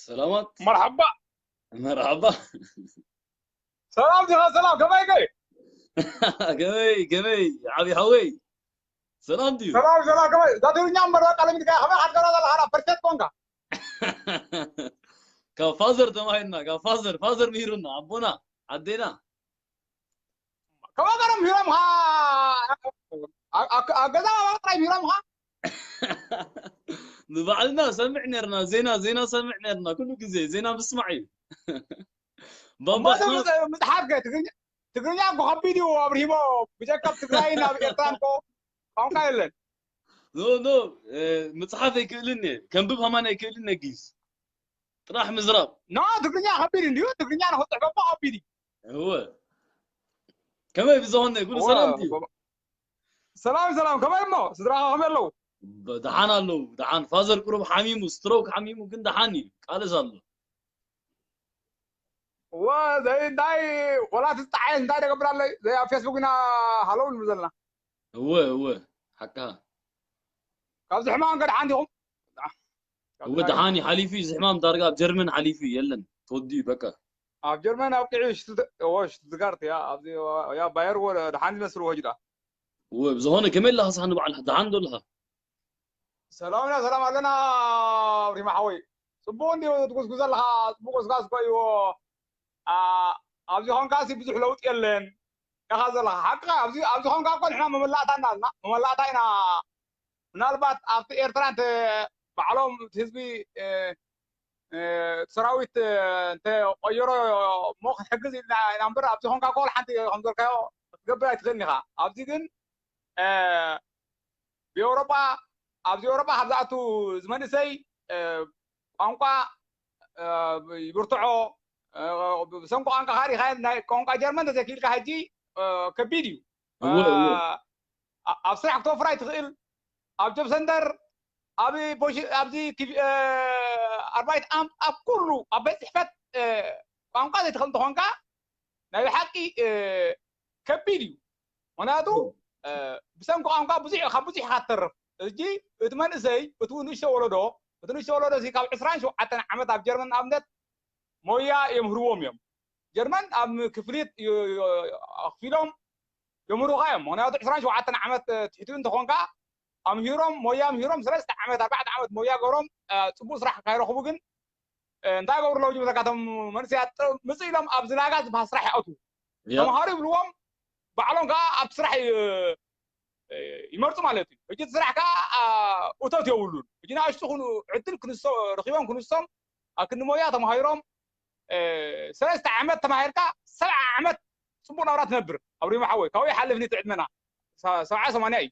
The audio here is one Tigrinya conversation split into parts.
ሰላማት መርሓባ መርሓባ ሰላም ዲኻ ሰላም ከመይ ከ ከመይ ከመይ ዓብዪ ሓወይ ሰላም ድዩ ሰላም ሰላም ከመይ እዛ ትግርኛ እምበር በቃ ለሚድካ ከመይ ሓትገራ ዘለኻ ና ፐርፌክት ኮንካ ካብ ፋዘር ተማሂርና ካብ ፋዘር ፋዘር ምሂሩና ኣቦና ኣዴና ከመይ ገሮም ሂሮምኻ ኣብ ገዛ ባባ ጥራይ ሂሮምኻ ንባዕልና ሰምዕ ነርና ዜና ዜና ሰምዕ ነርና ኩሉ ግዜ ዜና ምስማዕ እዩ ባባ ምፅሓፍ ከ ትግርኛ ትግርኛ እኮ ከቢድ እዩ ኣብርሂሞ ብጀካ ትግራይን ኣብ ኤርትራን እኮ ቋንቋ የለን ኖ ኖ ምፅሓፍ ኣይክእልን እየ ከንብብ ሃማን ኣይክእልን ነጊስ ጥራሕ ምዝራብ ኖ ትግርኛ ከቢድ እንድዩ ትግርኛ ንክፅሕፈ እኮ ከቢድ እዩ እወ ከመይ ብዝኾነ ኩሉ ሰላም ድዩ ሰላም ሰላም ከመይ እሞ ስድራኻ ከመይ ኣለዉ ደሓን ኣለዉ ደሓን ፋዘር ቁሩብ ሓሚሙ ስትሮክ ሓሚሙ ግን ደሓን እዩ ቃልስ ኣሎ እወ ዘይ እንታይ ወላ ትጣዓየ እንታይ ደገብር ኣለይ ዘይ ኣብ ፌስቡክ ኢና ሃለው ንብል ዘለና እወ እወ ሓቅኻ ካብዚ ሕማም ከድሓን ዲኹም እወ ደሓን እዩ ሓሊፉ እዩ እዚ ሕማም ዳርጋ ኣብ ጀርመን ሓሊፉ እዩ የለን ተወዲኡ በቃ ኣብ ጀርመን ኣብቂዑ ሽትልጋርት እያ ኣብዚ ያ ባየር ወ ደሓን ይመስል ወጅዳ እወ ብዝኾነ ከመይ ኣለኻ ሳሕ ንባዕልኻ ደሓን ዶ ኣለኻ ሰላምና ሰላም ኣለና ሪማ ሓወይ ጽቡቅ እንዲ ትጉስጉ ዘለኻ ጽቡቅ ጎስጋስ እኮ እዩ ኣብዚ ኾንካ ሲ ብዙሕ ለውጥ የለን ኢኻ ዘለኻ ሓቅኻ ኣብዚ ኣብዚ ኾንካ እኮ ንሕና መመላእታና ኣለና መመላእታ ኢና ምናልባት ኣብቲ ኤርትራ እንተ ባዕሎም ህዝቢ ሰራዊት እንተ ቆየሮ እሞ ክንሕግዝ ኢልና ኢና እምበር ኣብዚ ኾንካ እኮ ሓንቲ ከምዘልካዮ ክትገብር ኣይትኽእልን ኢኻ ኣብዚ ግን ብኤውሮጳ ኣብዚ ኤውሮጳ ካብ ዝኣቱ ዝመንእሰይ ቋንቋ ይብርትዖ ብሰንኪ ቋንቋ ካሪኻ ናይ ቋንቋ ጀርመን ተዘኪልካ ሕጂ ከቢድ እዩ ኣብ ስራሕ ክትወፍር ኣይትኽእል ኣብ ጆብ ሰንተር ኣብ ኣብዚ ኣርባይት ኣምት ኣብ ኩሉ ኣብ ቤት ፅሕፈት ቋንቋ ዘይትኽእል እንተኾንካ ናይ ብሓቂ ከቢድ እዩ ምክንያቱ ብሰንኪ ቋንቋ ብዙሕ ካብ ብዙሕ ኢኻ ትተርፍ እጂ እቲ መንእሰይ እቲ ንእሽተ ወለዶ እቲ ንእሽተ ወለዶ እዚ ካብ ዕስራን ሸውዓተን ዓመት ኣብ ጀርመን ንኣብነት ሞያ የምህርዎም እዮም ጀርመን ኣብ ክፍሊት ኣኽፊሎም የምህሩኻ እዮም ምክንያቱ ዕስራን ሸውዓተን ዓመት ትሕቲኡ እንተኾንካ ኣምሂሮም ሞያ ኣምሂሮም ሰለስተ ዓመት ኣርባዕተ ዓመት ሞያ ገሮም ፅቡቅ ስራሕ ካይረኽቡ ግን እንታይ ገብሩ ኣለዉ ዝብለካ እቶም መንእሰያት ምፅእ ኢሎም ኣብ ዝላጋ ዝበሃል ስራሕ ይኣትዉ ተምሃሩ ይብልዎም ባዕሎም ከዓ ኣብቲ ስራሕ ይመርፁ ማለት እዩ ሕጂ እቲ ስራሕ ከዓ እቶት የብሉን ሕጂ ንኣሽቱ ኩኑ ዕድል ክንሶ ረኪቦም ክንሶም ኣብ ክንዲ ሞያ ተማሂሮም ሰለስተ ዓመት ተማሂርካ ሰብዓ ዓመት ፅቡቅ ናብራ ትነብር ኣብ ሪሞ ሓወይ ካብኡ ይሓልፍ ኒቲ ዕድመና ሰብዓ ሰማንያ እዩ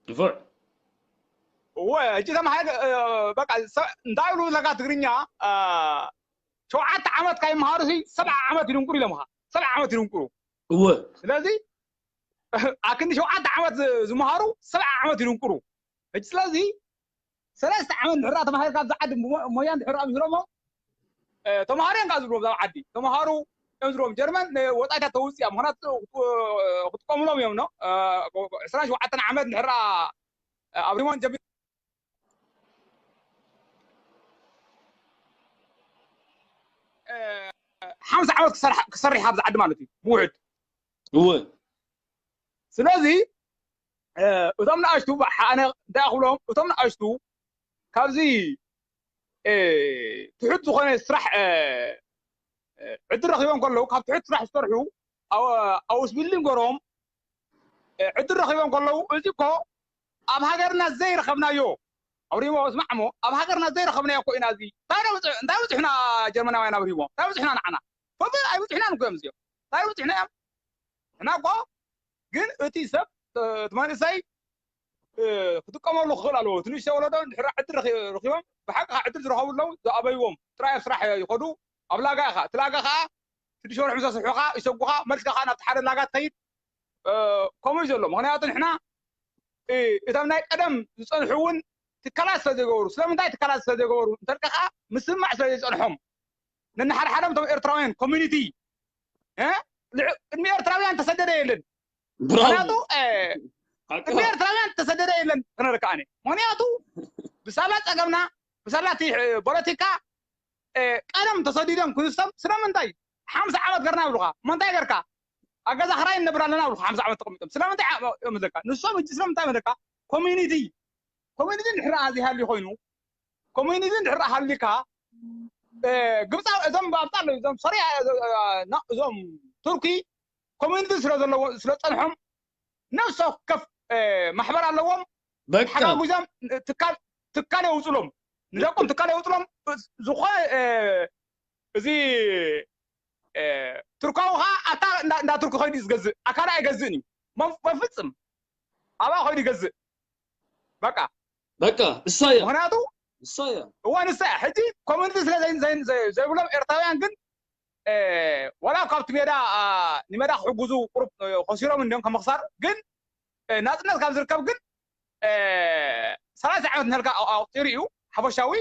ንፉዕ እወ ሕጂ ተማሃር በቃ እንታይ ብሉ ዘለካ ትግርኛ ሸውዓተ ዓመት ካይመሃሩ ሲ ሰብዓ ዓመት ይድንቁሩ ኢሎምኻ ሰብዓ ዓመት ይድንቁሩ እወ ስለዚ ኣክንዲ ሸውዓተ ዓመት ዝመሃሩ ሰብዓ ዓመት ይድንቁሩ ሕጂ ስለዚ ሰለስተ ዓመት እንድሕራ ተማሂርካ ኣብዚ ዓዲ ሞያ እንድሕራ ኣምሂሮሞ ተምሃሩ እዮም ዝብሎም ኣብ ዓዲ ተምሃሩ እዮም ዝብሎም ጀርመን ወፃኢታት ተውፅእ እያ ምክንያቱ ክጥቀምሎም እዮም ነው ዕስራን ሸውዓተን ዓመት እንድሕራ ኣብሪሞን ጀሚር ሓምሳ ዓመት ክሰርሕ ኣብዚ ዓዲ ማለት እዩ ብውሕድ እወ ስለዚ እቶም ንኣሽቱ ኣነ እንታይ ክብሎም እቶም ንኣሽቱ ካብዚ ትሑት ዝኾነ ስራሕ ዕድል ረኪቦም ከለዉ ካብ ትሑት ስራሕ ዝሰርሑ ኣውስቢልዲን ገሮም ዕድል ረኪቦም ከለዉ እዚ እኮ ኣብ ሃገርና ዘይረኸብናዮ ኣብሪሞ ስማዕሞ ኣብ ሃገርና ዘይረኸብናዮ እኮ ኢና እዚ እንታይ በፅሑና ጀርመናውያን ኣብሪሞ እንታይ በፅሑና ንዓና ፈ ኣይበፅሑናን እኮ እዮም እዚኦም እንታይ በፅሑና እዮም ንሕና እኮ ግን እቲ ሰብ እቲ መንእሰይ ክጥቀመሉ ክኽእል ኣለዎ እቲ ንእሽተ ወለዶ ድሕሪ ዕድል ረኪቦም ብሓቂ ዕድል ዝረኸቡ ኣለዉ ዝኣበይዎም ጥራይ ኣብ ስራሕ ይኸዱ ኣብ ላጋ ኢኻ እቲ ላጋ ከዓ ሽዱሽተ ወርሒ ምስ ኣስርሑኻ ይሰጉኻ መልስካ ከዓ ናብቲ ሓደ ላጋ ትኸይድ ከምኡ እዩ ዘሎ ምክንያቱ ንሕና እቶም ናይ ቀደም ዝፀንሑ እውን ትካላት ስለ ዘይገበሩ ስለምንታይ ትካላት ስለ ዘይገበሩ እንተልካ ከዓ ምስምማዕ ስለ ዘይፀንሖም ነንሓደሓደም እቶም ኤርትራውያን ኮሚኒቲ ቅድሚ ኤርትራውያን ተሰደደ የለን ምክንያቱ ቅድሚ ኤርትራውያን ተሰደደ የለን ክነርካ ኣነ ምክንያቱ ብሳላ ፀገምና ብሰላቲ ፖለቲካ ቀደም ተሰዲዶም ክንሶም ስለምንታይ ሓምሳ ዓመት ገርና ይብሉኻ። እሞ እንታይ ገርካ? ኣብ ገዛ ክራይ ንነብር ኣለና ይብሉኻ። ሓምሳ ዓመት ተቐሚጦም ስለምንታይ እዮም ዝለካ? ንሶም እጂ ስለምንታይ መለካ? ኮሚኒቲ ኮሚኒቲ እንድሕር ዘይሃልዩ ኮይኑ ኮሚኒቲ እንድሕር ሃልዩካ ግብፃ እዞም ኣብፃ ኣለዉ እዞም ሶርያ እዞም ቱርኪ ኮሚኒቲ ስለ ዘለዎ ስለ ፀንሖም ነፍሲ ወከፍ ማሕበር ኣለዎም። ተሓጋጊዞም ትካል ትካል የውፅሎም ንደቆም ትካል የውፅሎም። ዝኾነ እዚ ቱርካዊ ከዓ ኣብታ እንዳ ቱርኪ ከይዱ ዝገዝእ ኣካል ኣይገዝእን እዩ። በፍፅም ኣብኣ ከይዱ ይገዝእ በቃ በቃ እሳ እያ ምክንያቱ እሳ እያ እዋ ንሳ እያ። ሕጂ ኮሚኒቲ ስለ ዘይብሎም ኤርትራውያን ግን ዋላ ካብቲ ሜዳ ንሜዳ ክሕግዙ ቁሩብ ከሲሮም እንዲዮም ከምኽሳር ግን ናፅነት ካብ ዝርከብ ግን ሰላሳ ዓመት ንህልካ ኣቁፂሩ እዩ ሓፈሻዊ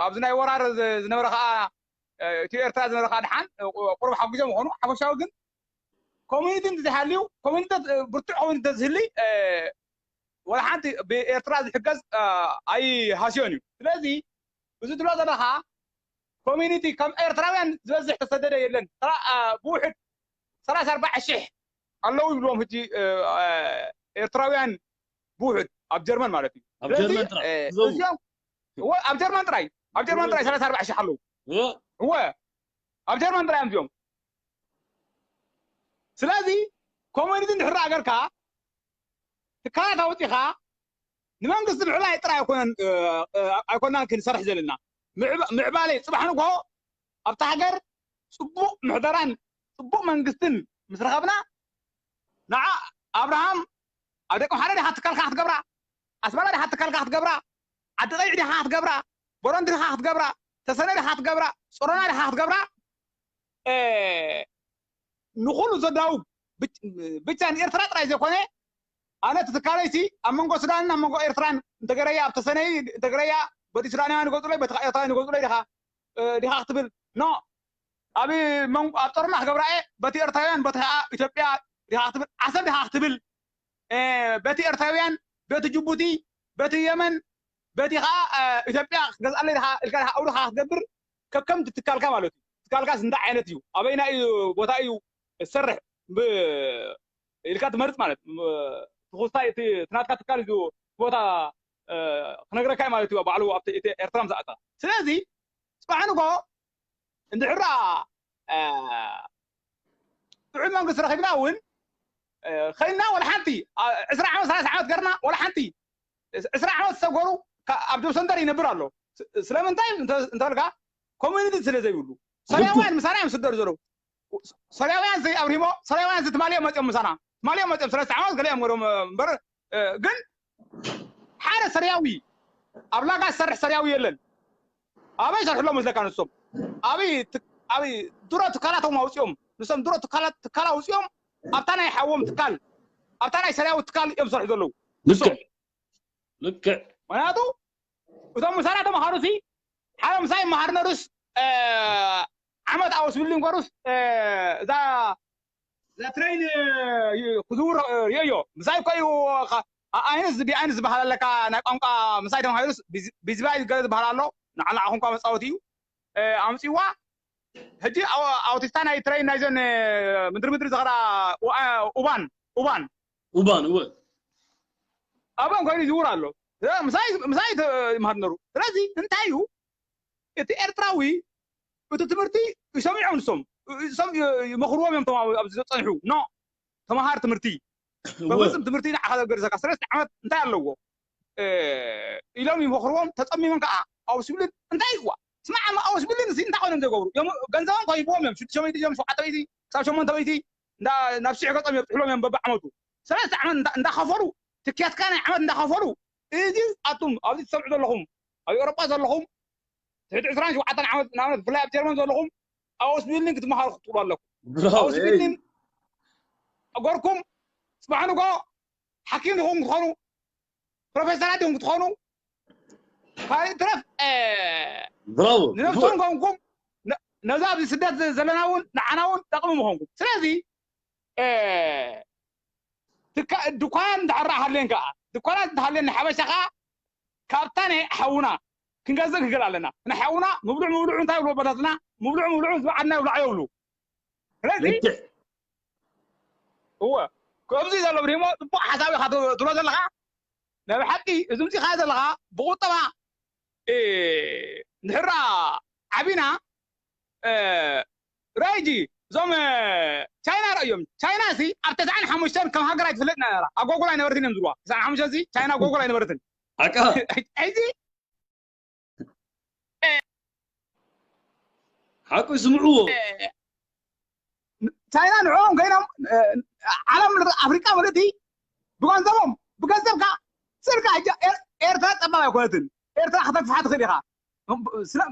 ኣብዚ ናይ ወራር ዝነበረ ከዓ እቲ ኤርትራ ዝነበረ ከዓ ድሓን ቁሩብ ሓጊዞም ይኾኑ ሓፈሻዊ ግን ኮሚኒቲ እንተዝሃልዩ ኮሚኒቲ ብርቱዕ ኮሚኒቲ እንተዝህሊ ወላ ሓንቲ ብኤርትራ ዝሕገዝ ኣይሃስዮን እዩ ስለዚ እዚ ትብሎ ዘለኻ ኮሚኒቲ ከም ኤርትራውያን ዝበዝሕ ተሰደደ የለን ብውሕድ ሰላሳ ኣርባዓ ሽሕ ኣለዉ ይብልዎም ሕጂ ኤርትራውያን ብውሕድ ኣብ ጀርመን ማለት እዩ ኣብ ጀርመን ጥራሕ እዚኦም ኣብ ጀርመን ጥራይ ኣብ ጀርመን ጥራይ ሰላሳ ኣርባዓ ሽሕ ኣለዉ እወ ኣብ ጀርመን ጥራይ እዮም እዚኦም ስለዚ ኮሚኒቲ እንድሕር ኣገርካ ትካላት ኣውፂኻ ንመንግስቲ ምዕባይ ጥራይ ኣይኮነን ኣይኮናን ክንሰርሕ ዘለና ምዕባለ ፅባሕ ንግሆ ኣብታ ሃገር ፅቡቅ ምሕደራን ፅቡቅ መንግስትን ምስ ረኸብና ንዓ ኣብርሃም ኣብ ደቂ ሓደ ዲኻ ትካልካ ክትገብራ ኣስመራ ዲኻ ትካልካ ክትገብራ ዓዲ ቀይሕ ዲኻ ክትገብራ ቦረንዲ ዲኻ ክትገብራ ተሰነ ዲኻ ክትገብራ ጾሮና ዲኻ ክትገብራ ንኩሉ ዘዳውብ ብቻ ንኤርትራ ጥራይ ዘይኮነ ኣነ ትትካለይሲ ኣብ መንጎ ሱዳንን ኣብ መንጎ ኤርትራን እንተገረያ ኣብ ተሰነይ እንተገረያ በቲ ሱዳናውያን ይገጹለይ በቲ ኤርትራውያን ይገጹለይ ዲኻ ዲኻ ክትብል ኖ ኣብ ኣብ ጦርና ክገብራ እየ በቲ ኤርትራውያን በቲ ከዓ ኢትዮጵያ ዲኻ ክትብል ዓሰብ ዲኻ ክትብል በቲ ኤርትራውያን በቲ ጅቡቲ በቲ የመን በቲ ከዓ ኢትዮጵያ ክገዝኣለይ ዲኻ ኢልካ ዲኻ ኣውዲኻ ክትገብር ከከም ትትካልካ ማለት እዩ ትካልካስ እንታይ ዓይነት እዩ ኣበይና እዩ ቦታ እዩ ዝሰርሕ ኢልካ ትመርፅ ማለት ትኹስታይ እቲ ናትካ ትካል እዩ ቦታ ክነግረካ ማለት እዩ ባዕሉ ኣብቲ ኤርትራ ምዝኣካ ስለዚ ፅባሕ ንጎ እንድሕራ ጥዑይ መንግስቲ ረኺብና እውን ኸይና ወላ ሓንቲ ዕስራ ዓመት ሰላሳ ዓመት ገርና ወላ ሓንቲ ዕስራ ዓመት ዝሰገሩ ኣብ ጆብ ሰንተር ይነብር ኣሎ ስለምንታይ እንተልካ ኮሚኒቲ ስለ ዘይብሉ ሰሪያውያን ምሳና እዮም ስደዱ ዘለዉ ሰሪያውያን ዘይኣብሪሞ ሰሪያውያን ትማሊኦም መፂኦም ምሳና ትማሊኦም መፂኦም ሰለስተ ዓመት ገሊኦም ገሮም እምበር ግን ሓደ ሰሪያዊ ኣብ ላጋ ዝሰርሕ ሰሪያዊ የለን ኣበይ ይሰርሕሎ መስለካ ንሶም ኣበይ ኣበይ ድሮ ትካላቶም ኣውፅኦም ንሶም ድሮ ትካላ ኣውፅኦም ኣብታ ናይ ሓዎም ትካል ኣብታ ናይ ሰሪያዊ ትካል እዮም ዝሰርሑ ዘለዉ ንሶም ልክዕ ምክንያቱ እቶም ምሳና ተምሃሩ ሲ ሓደ ምሳይ መሃር ነሩስ ዓመት ኣወስብሉ ንገሩስ እዛ እዛ ትሬን ክዝውር ርእዮ ምሳይ እኮ እዩ ኣይንስ ቢኣይንስ ዝበሃል ኣለካ ናይ ቋንቋ ምሳይ ተምሃሩስ ቢዝባይ ገለ ዝበሃል ኣሎ ንዓላ ኣኹንኳ መፃወቲ እዩ ኣምፅዋ ሕጂ ኣውቲስታ ናይ ትሬን ናይዘን ምድሪ ምድሪ ዝኸዳ ኡባን ኡባን ኡባን እወ ኣብኦም ኮይኑ ይዝውር ኣሎ ምሳይ ይምሃር ነሩ ስለዚ እንታይ እዩ እቲ ኤርትራዊ እቲ ትምህርቲ ይሰሚዖም ንሶም ይመኽርዎም እዮም ተማሃሩ ኣብዚ ዘፀንሑ ኖ ተምሃር ትምህርቲ በፍፅም ትምህርቲ ንዓኻ ዘገርዘካ ሰለስተ ዓመት እንታይ ኣለዎ ኢሎም ይመኽርዎም ተፀሚሞም ከዓ ኣውስብልን እንታይ ይዋ ስማዕ ኣውስብልን ሲ እንታይ ኮይኖም ዘገብሩ ገንዘቦም ከሂብዎም እዮም ሽዱሽተ ሚእቲ እዮም ሸውዓተ ሚእቲ ክሳብ ሸሞንተ ሚእቲ ናብ ሽሕ ገፆም የብፅሕሎም እዮም በብዓመቱ ሰለስተ ዓመት እንዳኸፈሉ ትኬትካ ናይ ዓመት እንዳኸፈሉ እዚ ኣቱም ኣብዚ ትሰምዑ ዘለኹም ኣብ ኤውሮጳ ዘለኹም ትሕቲ ዕስራን ሸውዓተን ዓመት ንኣብነት ብፍላይ ኣብ ጀርመን ዘለኹም ኣውስቢልኒን ክትመሃሩ ክትኽእሉ ኣለኩም ኣውስቢልኒን ኣገርኩም ፅባሕ ንጎ ሓኪም ኢኹም ክትኾኑ ፕሮፌሰራት ኢኹም ክትኾኑ ካልእ ትረፍ ብራቮ ንነብሶም ኮንኩም ነዛ ኣብዚ ስደት ዘለና እውን ንዓና እውን ጠቕሚ ምኾንኩም ስለዚ ድኳን እንዳሓራ ሃልየን ከዓ ድኳናት እንዳሃልየን ንሓበሻ ከዓ ካብታ ናይ ሓውና ክንገዝእ ክግል ኣለና። ንሓውና ምብልዑ ምብልዑ እንታይ ይብሉ ኣቦታትና? ምብልዑ ምብልዑ ዝበዓልና ይብልዓ ይብሉ። ስለዚ ልክዕ እወ ከምዚ ዘሎ ብሪሞ ጽቡቕ ሓሳብ ኢኻ ትብሎ ዘለኻ። ናይ ብሓቂ እዚ ምጺኻ ዘለኻ ብቁጠባ እንድሕራ ዓቢና ራይጂ እዞም ቻይና ረእዮም። ቻይና ሲ ኣብ ተስዓን ሓሙሽተን ከም ሃገር ኣይትፍለጥና ነራ። ኣብ ጎጎል ኣይነበርትን እዮም ዝብልዋ። ተስዓን ሓሙሽተን ሲ ቻይና ኣብ ጎጎል ኣይነበርትን። ሓቃ ሕጂ ሓቁ ስምዕዎ ቻይና ንዕኦም ኮይኖም ዓለም ኣፍሪቃ ማለት ብገንዘቦም ብገንዘብካ ስልካ ሕጂ ኤርትራ ጠባብ ኣይኮነትን። ኤርትራ ከተግፍሓ ትኽእል ኢኻ።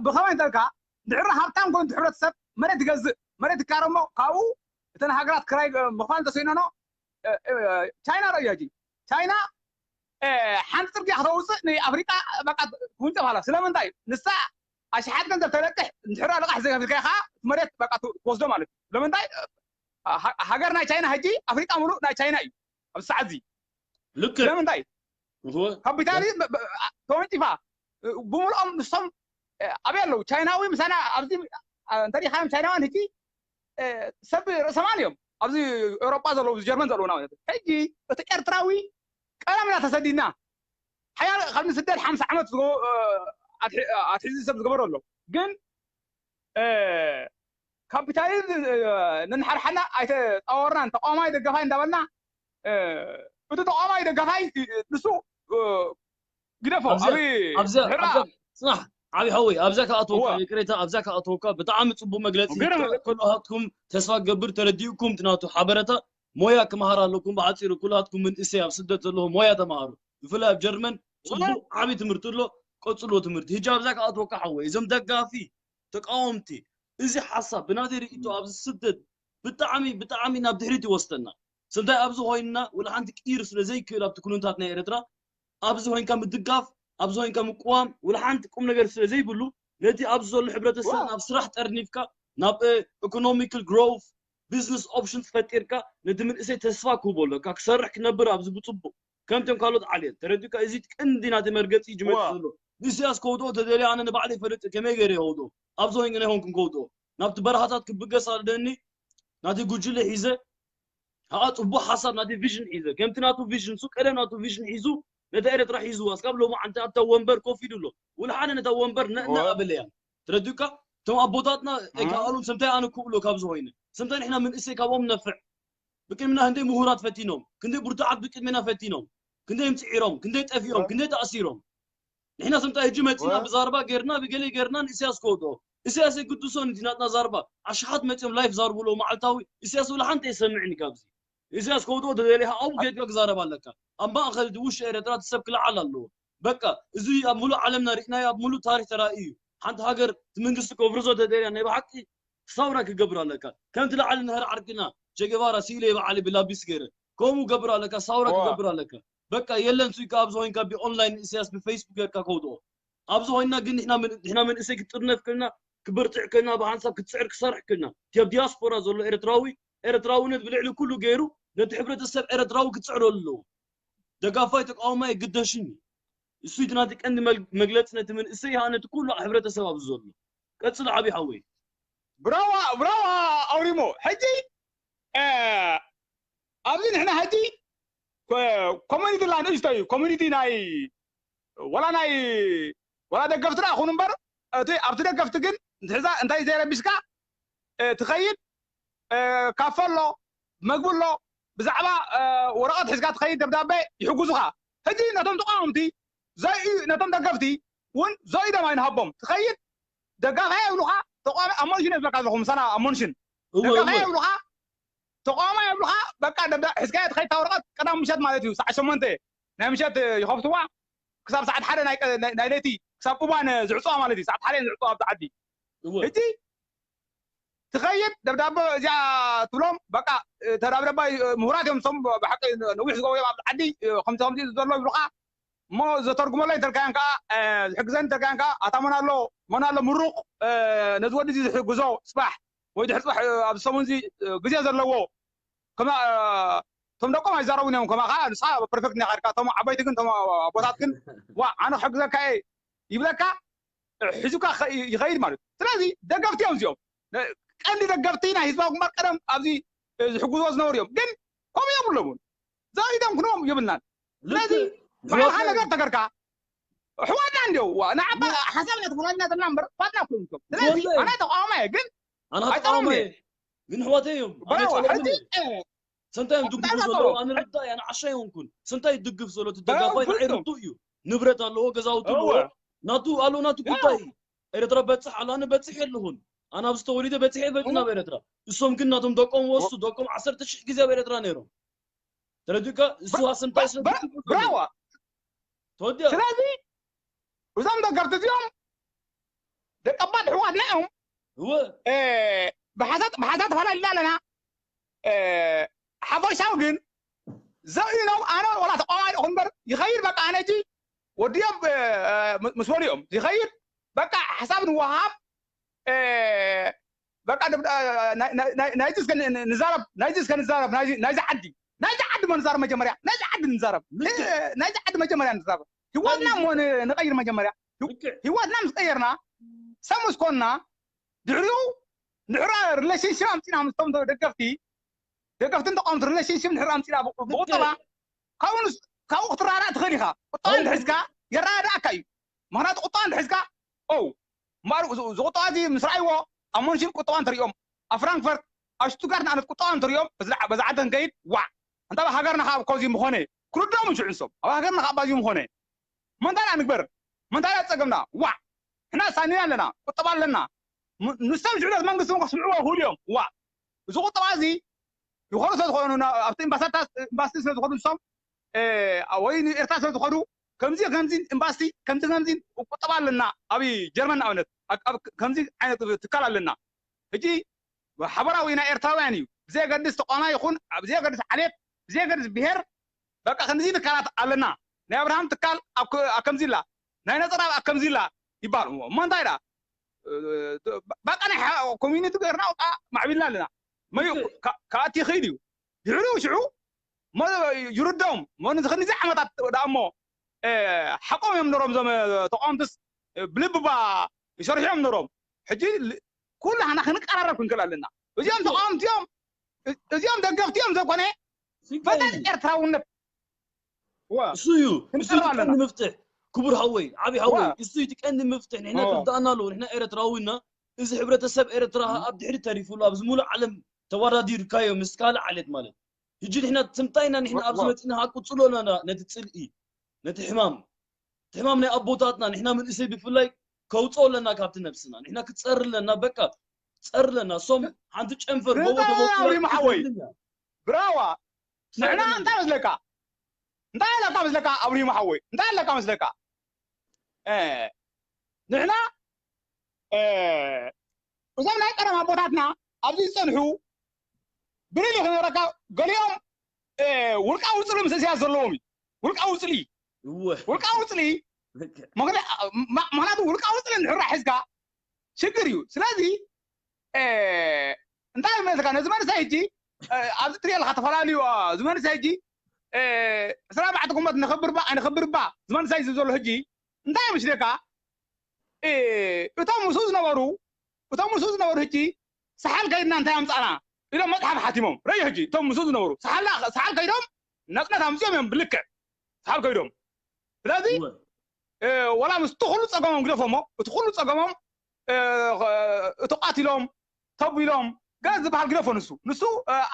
ብኸመይ እንተልካ ድሕሪ ሃብታም ኮይኑ ሕብረተሰብ መሬት ይገዝእ፣ መሬት ይካረሞ ካብኡ እተን ሃገራት ክራይ ምኽፋል እንተሰይነኖ ቻይና ረእያ ሕጂ ቻይና ሓንቲ ፅርግያ ከተውፅእ ንኣፍሪቃ በቃ ትውንጨፍ ኣላ። ስለምንታይ ንሳ ኣሽሓት ገንዘብ ተለቅሕ እንድሕር ልቃሕ ዘይከፊልካ ኢኻ መሬት በቃ ትወስዶ ማለት እዩ። ስለምንታይ ሃገር ናይ ቻይና ሕጂ ኣፍሪቃ ሙሉእ ናይ ቻይና እዩ ኣብዚ ሰዓት እዚ። ልክዕ ስለምንታይ እወ ካፒታሊዝም ተወንጭፋ ብምልኦም ንሶም ኣበይ ኣለዉ? ቻይናዊ ምሳና ኣብዚ እንተሪኻዮም ቻይናውያን ሕጂ ሰብ ርእሰማል እዮም። ኣብዚ ኤውሮጳ ዘለዉ ጀርመን ዘለዉ ናብነት ሕጂ እቲ ኤርትራዊ ቀለም ኢና ተሰዲድና ሓያል ካብ ንስደድ ሓምሳ ዓመት ኣትሒዚ ሰብ ዝገበሮ ኣሎ። ግን ካፒታሊዝም ነንሓድሓድና ኣይተጣወርናን ተቃዋማይ ደገፋይ እንዳበልና እቲ ተቃዋማይ ደገፋይ ንሱ ግደፎ ኣብዛ ኣብዛ ኣብዛ ጽናሕ ዓቢ ሓወይ ኣብዛ ከኣትወካ ይቅሬታ ኣብዛ ከኣትወካ ብጣዕሚ ጽቡቅ መግለጺ ከልሃትኩም ተስፋ ገብር ተረዲእኩም ትናቱ ሓበረታ ሞያ ክመሃር ኣለኩም ብሓጺሩ ኩላትኩም መንእሰይ ኣብ ስደት ዘለኹም ሞያ ተማሃሩ ብፍላይ ኣብ ጀርመን ጽቡቅ ዓቢ ትምህርቲ ኣሎ ቀጽሎ ትምህርቲ ህጂ ኣብዛ ከኣትወካ ሓወይ እዞም ደጋፊ ተቃወምቲ እዚ ሓሳብ ብናተይ ርእይቶ ኣብዚ ስደት ብጣዕሚ ብጣዕሚ ናብ ድሕሪት ይወስደና ስንታይ ኣብዚ ኮይንና ወላ ሓንቲ ቅይር ስለ ዘይክእል ኣብቲ ኩነታት ናይ ኤርትራ ኣብዚ ኮይንካ ምድጋፍ ኣብዚ ኮይንካ ምቅዋም ወላ ሓንቲ ቁም ነገር ስለ ዘይብሉ ነቲ ኣብዚ ዘሎ ሕብረተሰብ ናብ ስራሕ ጠርኒፍካ ናብ economical growth business options ፈጢርካ ነቲ መንእሰይ ተስፋ ክህቦ ኣለካ ክሰርሕ ክነብር ኣብዚ ብፅቡቅ ከምቶም ካልኦት ዓልየት ተረዲእካ እዚ ቀንዲ ናቲ መርገፂ እዩ ዝመፅእ ዘሎ ንኢሳያስ ከውድኦ ተደልየ ኣነ ንባዕለይ ይፈልጥ ከመይ ገይረ ይኸውድኦ ኣብዚ ኮይንካ ኣይኮንኩን ከውድኦ ናብቲ በረኻታት ክብገስ ኣለኒ ናቲ ጉጅለ ሒዘ ከዓ ፅቡቅ ሓሳብ ናቲ ቪዥን ሒዘ ከምቲ ናቱ ቪዥን ሱ ቀደም ናቱ ቪዥን ሒዙ ነታ ኤርትራ ሒዝዋ እስካብ ሎማዓንቲ ኣብታ ወንበር ኮፍ ኢሉ ኣሎ ውልሓደ ነታ ወንበር ነእና ኣበለያ ተረዲእካ እቶም ኣቦታትና ኣይከኣሉን ስምታይ ኣነ ክብሎ ካብዚ ኮይነ ስምታይ ንሕና መንእሰይ ካብኦም ነፍዕ ብቅድሚና ክንደይ ምሁራት ፈቲኖም ክንደይ ብርቱዓት ብቅድሚና ፈቲኖም ክንደይ ምፅዒሮም ክንደይ ጠፊኦም ክንደይ ተኣሲሮም ንሕና ስምታይ ሕጂ መፂና ብዛርባ ገይርና ብገለ ገይርና ንእስያስ ከወድኦ እስያስ የግድሶ ነቲ ናትና ዛርባ ኣሽሓት መፂኦም ላይፍ ዛርብሎ መዓልታዊ እስያስ ብላ ሓንቲ የሰምዕኒ ካብዚ እስያስ ከወድኦ ተደሊኻ ኣብኡ ከድካ ክዛረብ ኣለካ ኣብ ማእኸል እቲ ውሽጢ ኤረትራ እቲ ሰብ ክልዓል ኣለዎ በቃ እዚ ኣብ ሙሉእ ዓለምና ርኢናዮ ኣብ ሙሉእ ታሪክ ተራእዩ እዩ ሓንቲ ሃገር እቲ መንግስቲ ከፍርሶ ተደልያ ናይ ብሓቂ ሳውራ ክገብር ኣለካ ከምቲ ላዕሊ ንህር ዓርክና ቸገባራ ስኢለ ይበዓል ብላቢስ ገይረ ከምኡ ገብር ኣለካ ሳውራ ክገብር ኣለካ በቃ የለን ሱይካ ኣብዚ ኮይንካ ብኦንላይን ንእስያስ ብፌስቡክ ጌርካ ከውድኦ ኣብዚ ኮይንና ግን ንሕና መንእሰይ ክትጥርነፍ ክልና ክብርትዕ ክልና ብሓንሳብ ክትስዕር ክሰርሕ ክልና እቲ ኣብ ዲያስፖራ ዘሎ ኤርትራዊ ኤርትራውነት ብልዕሊ ኩሉ ገይሩ ነቲ ሕብረተሰብ ኤርትራዊ ክፅዕረሉ ኣለዎ ደጋፋይ ተቃዋማይ ግደሽኒ እሱ እቲ ናቲ ቀንዲ መግለፂ ነቲ መንእሰይ ይሃ ነቲ ኩሉ ሕብረተሰብ ኣብዚ ዘሎ ቀፅል ዓብዪ ሓወይ ብራዋ ብራዋ ኣውሪሞ ሕጂ ኣብዚ ንሕና ሕጂ ኮሚኒቲ ላ ንእሽቶ እዩ ኮሚኒቲ ናይ ወላ ናይ ወላ ደገፍቲ ደኣ ኩኑ እምበር እቲ ኣብቲ ደገፍቲ ግን ንትሕዛ እንታይ ዘይረቢስካ ትኸይድ ካፈ ኣሎ መግቢ ኣሎ ብዛዕባ ወረቐት ሒዝካ ትኸይድ ደብዳቤ ይሕጉዙኻ ሕጂ ነቶም ተቃወምቲ ዘይ ነቶም ደገፍቲ እውን ዘኢዶም ኣይንሃቦም ትኸይድ ደጋፋይ ይብሉኻ ተቃዋሚ ኣሞንሽን እየ ዝብለካ ዘለኹ ምሳና ኣሞንሽን ደጋፋይ ይብሉኻ ተቃዋማይ ይብሉኻ በቃ ሒዝካዮ ትኸይድ ወረቐት ቀዳም ምሸት ማለት እዩ ሰዓት ሸሞንተ ናይ ምሸት ይኸፍትዋ ክሳብ ሰዓት ሓደ ናይ ለይቲ ክሳብ እዋን ዝዕፅዋ ማለት እዩ ሰዓት ሓደ ዝዕፅዋ ኣብዚ ዓዲ ሕጂ ትኸይድ ደብዳበ እዚኣ ትብሎም በቃ ተዳብደባ ምሁራት እዮም ሶም ብሓቂ ነዊሕ ዝገበሩ እዮም ኣብዚ ዓዲ ከምዚ ከምዚ ዘሎ ይብሉኻ እሞ ዘተርጉመለይ እንተልካያን ከዓ ዝሕግዘን እንተልካያን ከዓ ኣታ መን ኣሎ መን ኣሎ ምሩቕ ነዚ ወዲ እዚ ዝሕግዞ ስባሕ ወይ ድሕር ፅባሕ ኣብዚ ሰሙን እዚ ግዜ ዘለዎ ከማ እቶም ደቆም ኣይዛረቡን እዮም ከማኻ ንስኻ ፐርፌክት ኒኻ ኢልካ እቶም ዓበይቲ ግን እቶም ኣቦታት ግን ዋ ኣነ ክሕግዘካ እየ ይብለካ ሒዙካ ይኸይድ ማለት እዩ። ስለዚ ደገፍቲ እዮም እዚኦም። ቀንዲ ደገፍቲ ናይ ህዝባዊ ግንባር ቀደም ኣብዚ ዝሕግዝዎ ዝነበሩ እዮም። ግን ከምኡ የብሎምን። ዘኢዶም ክንዎም የብልናን። ስለዚ ባዕልኻ ነገር ተገርካ ኣሕዋትና እንዲው ንዓባ ሓሳብ ኢና ተፈላለና ዘለና እምበር ኣሕዋትና እኮ እዮም። ስለዚ ኣነ ተቃዋማየ ግን ኣነ ተቃዋማየ ግን ኣሕዋተይ እዮም። ኣነ ጸለኦም እዮም። ሰንታይ እዮም ድግፉ ዘለዉ ኣነ ርዳእ እያ ንዓሻ ይሆንኩን ሰንታይ ድግፍ ዘሎ ትደጋፋይ ንዓይ ርዱእ እዩ። ንብረት ኣለዎ ገዛውቲ ኣለዎ ናቱ ኣለዎ ናቱ ጉዳይ እዩ። ኤርትራ በጽሕ ኣሎ ኣነ በጽሕ የለኹን ኣነ ኣብዚ ተወሊደ በጽሕ የፈልጥ ናብ ኤርትራ። እሶም ግን ናቶም ደቆም ወሱ ደቆም ዓሰርተ ሽሕ ግዜ ኣብ ኤርትራ ነይሮም። ተረዲእካ እሱ ኣሰንታይ ስለ ብራዋ ተወዲኣ ስለዚ እዞም ደገፍቲ እዚኦም ደቀባት ኣሕዋትና እዮም። እወ ብሓሳብ ብሓሳብ ተፈላለና ኣለና። ሓፈሻዊ ግን ዘእኖም ኣነ ወላ ተቃዋማይ ኹን እምበር ይኸይድ በቃ ኣነ እጂ ወዲኦም ምስ በሉ እዮም ይኸይድ በቃ ሓሳብ ንወሃብ በቃ ናይዚ እስከ ንዛረብ ናይዚ እስከ ንዛረብ ናይዚ ዓዲ ናይዚ ዓዲ መ ንዛረብ መጀመርያ ናይዚ ዓዲ ንዛረብ ናይዚ ዓዲ መጀመርያ ንዛረብ ህይወትና ሞ ንቀይር መጀመርያ ህይወትና ምስ ቀየርና ሰብ ምስ ኮንና ድሕሪኡ ንሕራ ሪሌሽንሽፕ ኣምፂና ምስቶም ደገፍቲ ደገፍትን ተቃወምቲ ሪሌሽንሽፕ ንሕራ ኣምፂና ብቁጠባ ካብኡ ንስ- ካብኡ ክትረዳዳእ ትኽእል ኢኻ። ቁጠባ እንድሕዝካ የረዳዳእካ እዩ። ምክንያቱ ቁጠባ እንድሕዝካ ው እምበኣር እዚ ቁጠባ እዚ ምስ ረኣይዎ ኣብ ሞንሽን ቁጠባ እንተሪኦም ኣብ ፍራንክፈርት ኣብ ሽቱትጋርት ንኣብነት ቁጠባ እንተሪኦም በዚ ዓዲ ክንከይድ ዋዕ እንታ ሃገርና ካብ ኮዚ ምኾነ ክርድኦም ሽዑ ንሶም ኣብ ሃገርና ካብ ባዚ ምኾነ መንታይ ንግበር መንታይ ፀገምና ዋዕ ሕና ሳኒና ኣለና ቁጠባ ኣለና ንሶም ሽዑ መንግስቲ ከስምዕዎ ክህሉ እዮም ዋዕ እዚ ቁጠባ እዚ ይኸዱ ስለ ዝኾኑ ኣብቲ ኤምባሲታት ኤምባሲ ስለ ዝኾኑ ንሶም ወይ ንኤርትራ ስለ ዝኾኑ ከምዚ ከምዚ ኤምባሲ ከምዚ ከምዚ ቁጠባ ኣለና ኣብ ጀርመን ንኣብነት ከምዚ ዓይነት ትካል ኣለና ሕጂ ሓበራዊ ናይ ኤርትራውያን እዩ ብዘየገድስ ተቋማ ይኹን ብዘየገድስ ዓሌት ብዘየገድስ ብሄር በቃ ከምዚ ትካላት ኣለና ናይ ኣብርሃም ትካል ኣብ ከምዚ ላ ናይ ነፀራ ኣብ ከምዚ ላ ይበሃል እሞ እንታይ ዳ በቃ ናይ ኮሚኒቲ ገርና ወቃ ማዕቢልና ኣለና መዩ ክኣቲ ይኽእል እዩ ድሕሪኡ ሽዑ ይርድኦም ሞ ንዝኽንዚ ዓመታት ደኣ እሞ ሓቆም እዮም ነሮም ዞም ተቃወምትስ ብልብባ ይሰርሑ እዮም ነሮም ሕጂ ኩላህና ክንቀራረብ ክንክእል ኣለና እዚኦም ተቃወምቲ እዮም እዚኦም ደገፍቲ እዮም ዘይኮነ ፈለጥ ኤርትራውነት እሱ እዩ እሱ እዩ ቀንዲ ምፍትሕ ክቡር ሃወይ ዓብዪ ሃወይ እሱ እዩ ቀንዲ ምፍትሕ ንሕና ትርዳእና ኣለዎ ንሕና ኤርትራዊ እና እዚ ሕብረተሰብ ኤርትራ ኣብ ድሕሪ ተሪፉሉ ኣብዚ ሙሉእ ዓለም ተወዳዲርካዮ ምስ ካልእ ዓሌት ማለት ሕጂ ንሕና ትምታይና ንሕና ኣብዚ መፂና ሃቁፅሎ ኣለና ነቲ ፅልኢ ነቲ ሕማም እቲ ሕማም ናይ ኣቦታትና ንሕና መንእሰይ ብፍላይ ከውፅኦ ኣለና ካብቲ ነብስና ንሕና ክፀር ኣለና በቃ ፀር ኣለና እሶም ሓንቲ ጨንፈር ጎቦ ተቦቁላ ሓወይ ብራዋ ንሕና እንታይ መስለካ እንታይ ኣለካ መስለካ ኣብሪሂም ሓወይ እንታይ ኣለካ መስለካ ንሕና እዞም ናይ ቀደም ኣቦታትና ኣብዚ ዝፀንሑ ብልል ክነረካ ገሊኦም ውልቃዊ ውፅሊ ምስ እስያስ ዘለዎም እዩ ውልቃዊ ውፅሊ ውልቃዊ ውፅሊ ምክንያቱ ውልቃዊ ውፅሊ እንድሕራ ሒዝካ ሽግር እዩ ስለዚ እንታይ መልካ ነዚ መንእሰይ ሕጂ ኣብዚ ትሪኦ ኣለካ ተፈላለዩ እዚ መንእሰይ ሕጂ ዕስራ ኣርባዕተ ኩመት ነኽብር ባ ኣይነኽብር ባ እዚ መንእሰይ እዚ ዘሎ ሕጂ እንታይ ምስለካ እቶም ምስኡ ዝነበሩ እቶም ምስኡ ዝነበሩ ሕጂ ሰሓል ከይድና እንታይ ኣምፃና ኢሎም መፅሓፍ ሓቲሞም ረዩ ሕጂ እቶም ምስኡ ዝነበሩ ሰሓል ከይዶም ነፅነት ኣምፅኦም እዮም ብልክዕ ሰሓል ከይዶም ስለዚ ወላ ምስ እቲ ኩሉ ፀገሞም ግደፎሞ እቲ ኩሉ ፀገሞም እቲ ቃቲሎም ተቢሎም ገለ ዝበሃል ግደፎ ንሱ ንሱ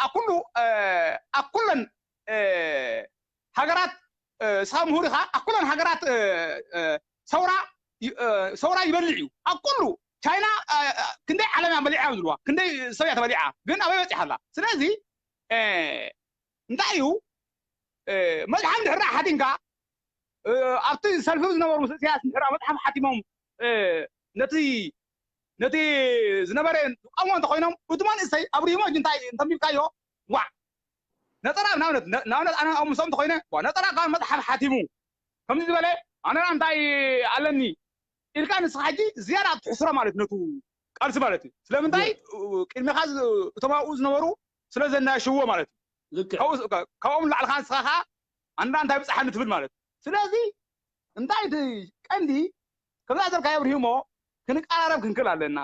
ኣኩሉ ኣኩለን ሃገራት ስኻ ምሁር ኢኻ ኣኩለን ሃገራት ሰውራ ሰውራ ይበልዕ እዩ ኣብ ኩሉ ቻይና ክንደይ ዓለም እያ በሊዓ ዝብልዋ ክንደይ ሰብ እያ ተበሊዓ ግን ኣበይ በፂሓ ኣላ ስለዚ እንታይ እዩ መፅሓፍ ድሕራ ሓቲንካ ኣብቲ ሰልፊ ዝነበሩ ምስ እስያስ ድሕራ መፅሓፍ ሓቲሞም ነቲ ነቲ ዝነበረ ዝቃሞ እንተኮይኖም እቲ መንእሰይ ኣብሪሂሞ ሕጂ እንታይ እንተንቢብካዮ ዋዕ ነፀራ ንኣብነት ንኣብነት ኣነ ኣብ ምሶም እንተኮይነ ነፀራ ካብ መፅሓፍ ሓቲሙ ከምዚ ዝበለ ኣነ እንታይ ኣለኒ ኢልካ ንስኻ ሕጂ ዝያዳ ትሕስሮ ማለት ነቱ ቃልሲ ማለት እዩ ስለምንታይ ቅድሚኻ እቶም ኣብኡ ዝነበሩ ስለ ዘናሽዎ ማለት እዩ ካብኦም ንላዕልኻ ንስኻ ከዓ ኣንዳ እንታይ ብፅሓኒ ትብል ማለት እዩ ስለዚ እንታይ እቲ ቀንዲ ከምዛ ዘልካዮ ኣብርሂሞ ክንቀራረብ ክንክእል ኣለና።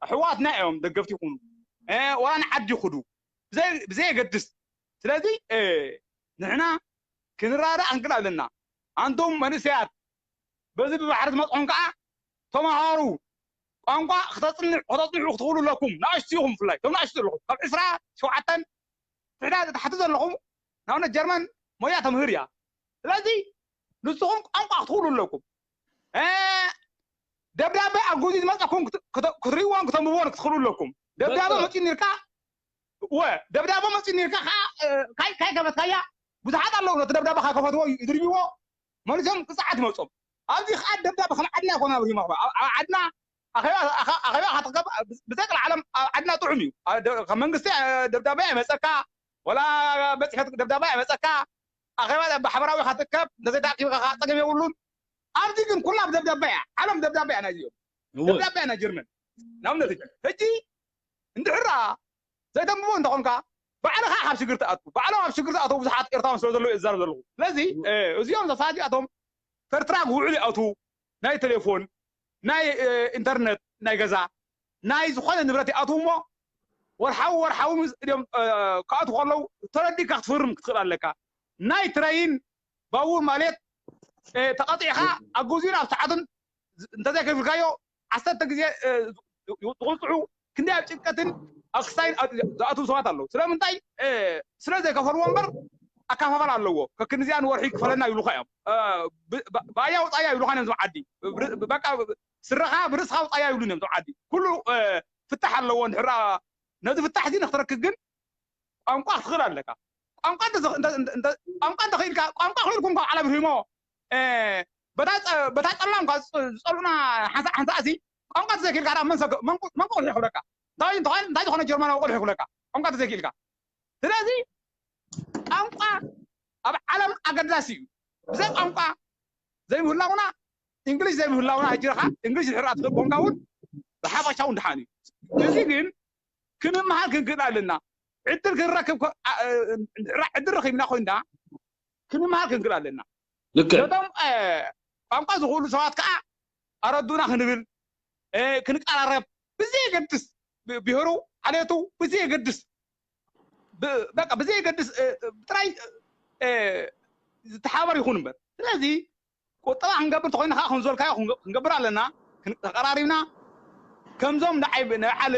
ኣሕዋትና እዮም ደገፍቲ ይኹኑ፣ ዋላ ንዓዲ ይኹዱ፣ ብዘየገድስ። ስለዚ ንሕና ክንረዳእ ክንክእል ኣለና። ኣንቱም መንእሰያት በዚ ብባሕሪ ዝመፅኹም ከዓ ተምሃሩ፣ ቋንቋ ክተፅንዑ ክትኽእሉ ኣለኩም። ንኣሽቱ ኢኹም፣ ብፍላይ እቶም ንኣሽቱ ዘለኹም ካብ ዕስራ ሸውዓተን ትሕቲ ዘለኹም፣ ንኣብነት ጀርመን ሞያ ተምህር እያ። ስለዚ ንስኹም ቋንቋ ክትኽእሉ ኣለኩም። ደብዳበ ኣብ ግዜ ዝመፀኩም ክትሪእዎን ክተንብቦን ክትኽእሉ ኣለኩም። ደብዳበ መፂኡ ኒርካ ወ ደብዳበ መፂኡ ኒርካ ከዓ ካይ ከፈትካያ። ብዙሓት ኣለዉ ነቲ ደብዳበ ከይከፈትዎ ይድርብዎ፣ መሊሶም ቅፅዓት ይመፆም። ኣብዚ ከዓ ደብዳበ ከም ዓድና ይኮነ ኣብ ሪማ ኣብ ዓድና ኣኼባ ኣኼባ ክትርከብ ብዘቅል ዓለም ኣብ ዓድና ጥዑም እዩ። ከም መንግስቲ ደብዳበ ኣይመፀካ፣ ወላ በፅሐት ደብዳበ ኣይመፀካ። ኣኼባ ብሓበራዊ ክትርከብ እንተዘይተኣኪብካ ከዓ ፀገም የብሉን። ኣብዚ ግን ኩላ ብደብዳበ እያ፣ ዓለም ደብዳበ እያ። ናይዚኦም ደብዳበ እያ ናይ ጀርመን። ንኣብነት ሕጂ እንድሕራ ዘይተንብቦ እንተኾንካ ባዕልኻ ካብ ሽግር ትኣቱ። ባዕሎም ኣብ ሽግር ዝኣተው ብዙሓት ኤርትራውያን ስለ ዘለዉ እዛረብ ዘለኹ። ስለዚ እዚኦም ዘሳት እዚኣቶም ፈርትራግ ውዕል ይኣትዉ፣ ናይ ቴሌፎን፣ ናይ ኢንተርነት፣ ናይ ገዛ፣ ናይ ዝኾነ ንብረት ይኣትዉ እሞ ወርሓዊ ወርሓዊ እዮም ክኣትዉ ከለዉ ተረዲእካ ክትፍርም ክትኽእል ኣለካ። ናይ ትረይን ባቡር ማለት ተቐጢዕካ ኣብ ግዜኡን ኣብ ሰዓቱን እንተዘይከፊልካዮ ዓሰርተ ግዜ ዝቕፅዑ ክንደይ ኣብ ጭንቀትን ኣብ ክሳይን ዝኣትዉ ሰባት ኣለዉ። ስለምንታይ? ስለ ዘይከፈልዎ እምበር ኣከፋፈል ኣለዎ። ከክንዚኣ ንወርሒ ክፈለና ይብሉካ እዮም። ብኣያ ውፃያ ይብሉካ እዮም ዞም ዓዲ። በቃ ስረኻ ብርእስኻ ውፃያ ይብሉን እዮም ዞም ዓዲ። ኩሉ ፍታሕ ኣለዎ። እንድሕራ ነዚ ፍታሕ እዚ ንክትረክብ ግን ቋንቋ ክትኽእል ኣለካ። ቋንቋ ቋንቋ እንተኽኢልካ ቋንቋ ክኢልኩም ካብ ዓለም ሪሞ በታ ጸላም ካብ ዝጸሉና ሓንሳእ ሓንሳእ እዚ ቋንቋ ተዘይክኢልካ ደኣ መን ሰገ- መን ቁ- መን ቁልሒ ይኽብለካ? እንታይ እንታይ እንታይ ዝኾነ ጀርመናዊ ቁልሒ ይኽብለካ ቋንቋ ተዘይክኢልካ? ስለዚ ቋንቋ ኣብ ዓለም ኣገዳሲ እዩ። ብዘይ ቋንቋ ዘይምህላውና እንግሊሽ ዘይምህላውና ሕጂ ኢኻ እንግሊሽ ድሕር ኣትኽእል ኮንካ እውን ብሓፈሻ እውን ድሓን እዩ። እዚ ግን ክንምሃር ክንክእል ኣለና። ዕድል ክንረክብ ከ- አ- አ- ዕድል ረኺብና ኮይንና ክንምሃር ክንክእል ኣለና። ልክዕ ነቶም እ፣ ቋንቋ ዝኽእሉ ሰባት ከዓ ኣረዱና ክንብል እ፣ ክንቀራረብ ብዘየገድስ ብ- ብሄሩ ዓሌቱ ብዘየገድስ ብ- በቃ ብዘየገድስ እ፣ እ፣ ጥራይ እ፣ ዝተሓባበር ይኹን እምበር። ስለዚ ቁጠባ ክንገብር ተኮይና ከዓ ከምዝበልካዮ ክንገ- ክንገብር ኣለና። ክን- ተቀራሪብና ከምዞም ንዓይ ብ- ንበዓል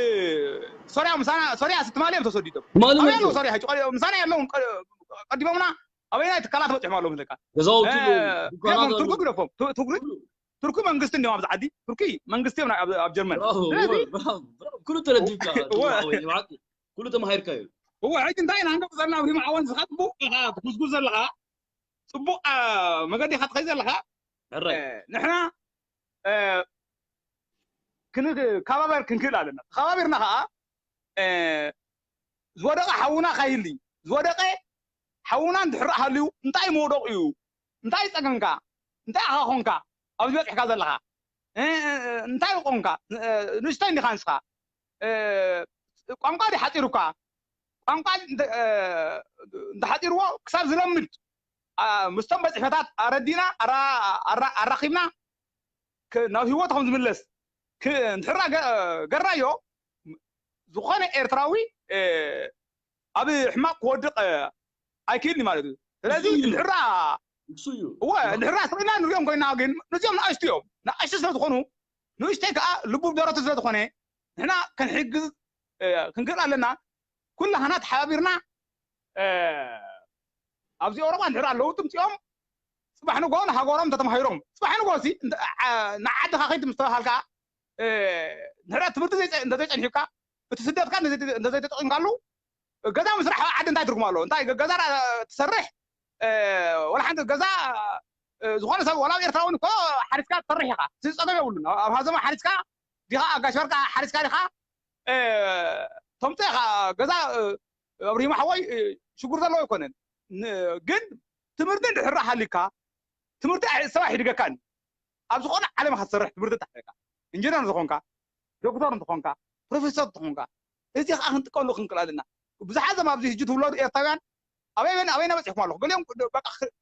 ሶርያ ምሳና ሶርያ ትማሊ እዮም ተሰዲዶም። ትማሊ ኣበይ ኣለዉ መፅኦም። ሶርያ ሕጂ ቀዲ- ምሳና የለውን ቀ- ቀዲሞምና ኣበይናይ ትካላት በፂሖም ኣለዉ መስለካ? ገዛውቲ እ፣ ብ- ዱካናት ቱርኪ ኣለዉ። ግደፎም ቱ- ቱርኪ ቱርኪ መንግስቲ እንዲዮም ኣብዚ ዓዲ ቱርኪ መንግስቲ እዮም ኣብ ኣብ ጀርመን። ብራቮ ስለዚ ብራቮ ብራቮ። ኩሉ ተረዲእካ እወ። ይብዓቂ ኩሉ ተማሂርካዮ። እወ ሕጂ እንታይ ኢና ክንገብር ዘለና ኣብ ሪማ ዓወን ንስኻ ፅቡቅ ኢኻ ትጉስጉስ ዘለኻ ፅቡቅ እ፣ መገዲ ኢኻ ትኸይድ ዘለኻ። ሕራይ እ፣ ንሕና እ፣ ክንከባበር ክንክእል ኣለና። ተኸባቢርና ከዓ እ፣ ዝወደቐ ሓውና ካይህሊ ዝወደቐ ሓውና እንድሕር ሃልዩ እንታይ መውደቕ እዩ እንታይ ፀገምካ እንታይ ኢኻ ኮንካ ኣብዚ በፂሕካ ዘለኻ እ፣ እ፣ እ፣ እንታይ ቆንካ እ፣ ንእሽተይ እንዲኻ ንስኻ እ፣ ቋንቋ ድዩ ሓፂሩካ ቋንቋ እንተ- እ፣ እንተሓፂርዎ ክሳብ ዝለምድ ኣ፣ ምስቶም በፂሕታት ኣረዲና ኣራ- ኣራ- ኣራኺብና ክ- ናብ ህይወቱ ከም ዝምለስ ክ- እንድሕራ ገ- ገራዮ ዝኾነ ኤርትራዊ እ፣ ኣብ ሕማቅ ክወድቅ እ፣ ኣይክእልን ማለት እዩ። ስለዚ ንሱ እዩ። እንድሕራ ንሱ እዩ እወ እንድሕራ ስርኢና ንሪኦም ኮይና ግን ንዚኦም ንኣሽቱ እዮም። ንኣሽቱ ስለ ዝኾኑ ንእሽተይ ከዓ ልቡ ብደረቱ ስለ ዝኾነ ንሕና ክንሕግዝ እ፣ ክንክእል ኣለና። ኩላህና ተሓባቢርና እ፣ ኣብዚ ኤውሮጳ እንድሕር ኣለዉ ትምፅኦም ፅባሕ ንጎ ንሃገሮም እንተተማሂሮም ፅባሕ ንጎ ሲ ንዓድኻ ከይድ ምስተባሃልካ ንሕረ ትምህርቲ እንተዘይፀኒሑካ እቲ ስደትካ እንተዘይተጠቂምካሉ ገዛ ምስራሕ ዓዲ እንታይ ትርጉም ኣለዎ እንታይ ገዛ ትሰርሕ ወላ ሓንቲ ገዛ ዝኾነ ሰብ ወላ ኤርትራውን እኮ ሓሪስካ ትሰርሕ ኢኻ ዝፀገም የብሉን ኣብ ሃዘማ ሓሪስካ ዲኻ ኣጋሽበርካ ሓሪስካ ዲኻ ተምፀ ኢኻ ገዛ ኣብሪሂም ሓወይ ሽጉር ዘለዎ ኣይኮነን ግን ትምህርቲ እንድሕር ሃሊካ ትምህርቲ ሰብ ኣይሕድገካን ኣብ ዝኾነ ዓለም ኢኻ ትሰርሕ ትምህርቲ እንተሓደካ ኢንጂነር ዝኾንካ ዶክተር እንተኾንካ ፕሮፌሰር እንተኾንካ እዚ ከዓ ክንጥቀሉ ክንክእል ኣለና ብዙሓት ዘም ኣብዚ ሕጂ ትውለዱ ኤርትራውያን ኣበይ ኣበይ ኣበይ ናበፂሕኩም ኣለኹ ገሊኦም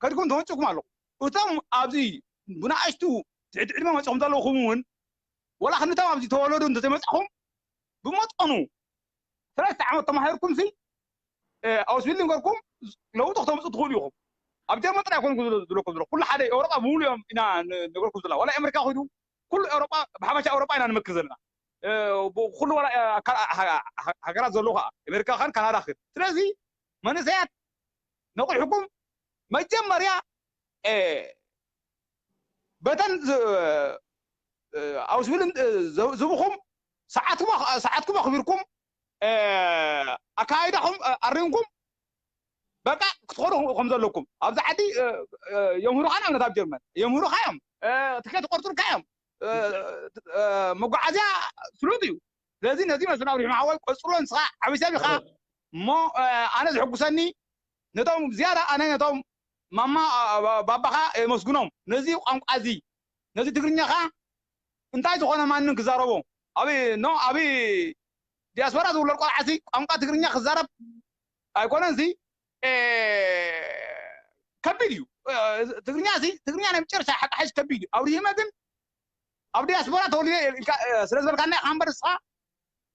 ከድኩም ተመፂኩም ኣለኹ እቶም ኣብዚ ብናእሽቱ ትሕቲ ዕድመ መፂኹም ዘለኹም እውን ወላ ክንቶም ኣብዚ ተወለዱ እንተዘይመጻኹም ብመጠኑ ሰለስተ ዓመት ተማሂርኩም ሲ ኣውስቢልዲንግ ገርኩም ለውጢ ክተምፁ ትኽእሉ ኢኹም። ኣብ ጀርመን ጥራይ ኮንኩ ዝብለኩም ዘሎ ኩሉ ሓደ ኤውሮጳ ብምሉ እዮም ኢና ንገርኩም ዘለና። ዋላ ኣሜሪካ ኮይዱ ኩሉ ኤውሮጳ ብሓፈሻ ኤውሮጳ ኢና ንመክር ዘለና። ኩሉ ዋላ ሃገራት ዘለዉ ከዓ ኣሜሪካ ኻን ካናዳ ክን ስለዚ መንእሰያት ነቑሕኩም መጀመርያ በተን ኣውስብልን ዝብኹም ሰዓትኩም ኣኽቢርኩም ኣካይዳኹም ኣሪምኩም በቃ ክትኾኑ ከም ዘለኩም ኣብዚ ዓዲ የምህሩኻ ንኣብነት ኣብ ጀርመን የምህሩኻ እዮም ትኬት ቆርጡልካ እዮም መጓዓዝያ ስሉጥ እዩ ስለዚ ነዚ መስና ኣብሪሑ ሓወይ ቆፅሎ ንስኻ ዓብይ ሰብ ኢኻ እሞ ኣነ ዝሕጉሰኒ ነቶም ዝያዳ ኣነ ነቶም ማማ ባባኻ የመስግኖም ነዚ ቋንቋ እዚ ነዚ ትግርኛኻ እንታይ ዝኾነ ማንም ክዛረቦ ኣብ ኖ ኣብ ዲያስፖራ ዝውለድ ቆልዓ ሲ ቋንቋ ትግርኛ ክዛረብ ኣይኮነን ሲ ከቢድ እዩ ትግርኛ ሲ ትግርኛ ናይ መጨረሻ ሓቂ ሓሽ ከቢድ እዩ ኣብ ሪህመ ግን ኣብ ዲያስፖራ ተወሊደ ስለ ዝበልካና ኢኻ እምበር ንስኻ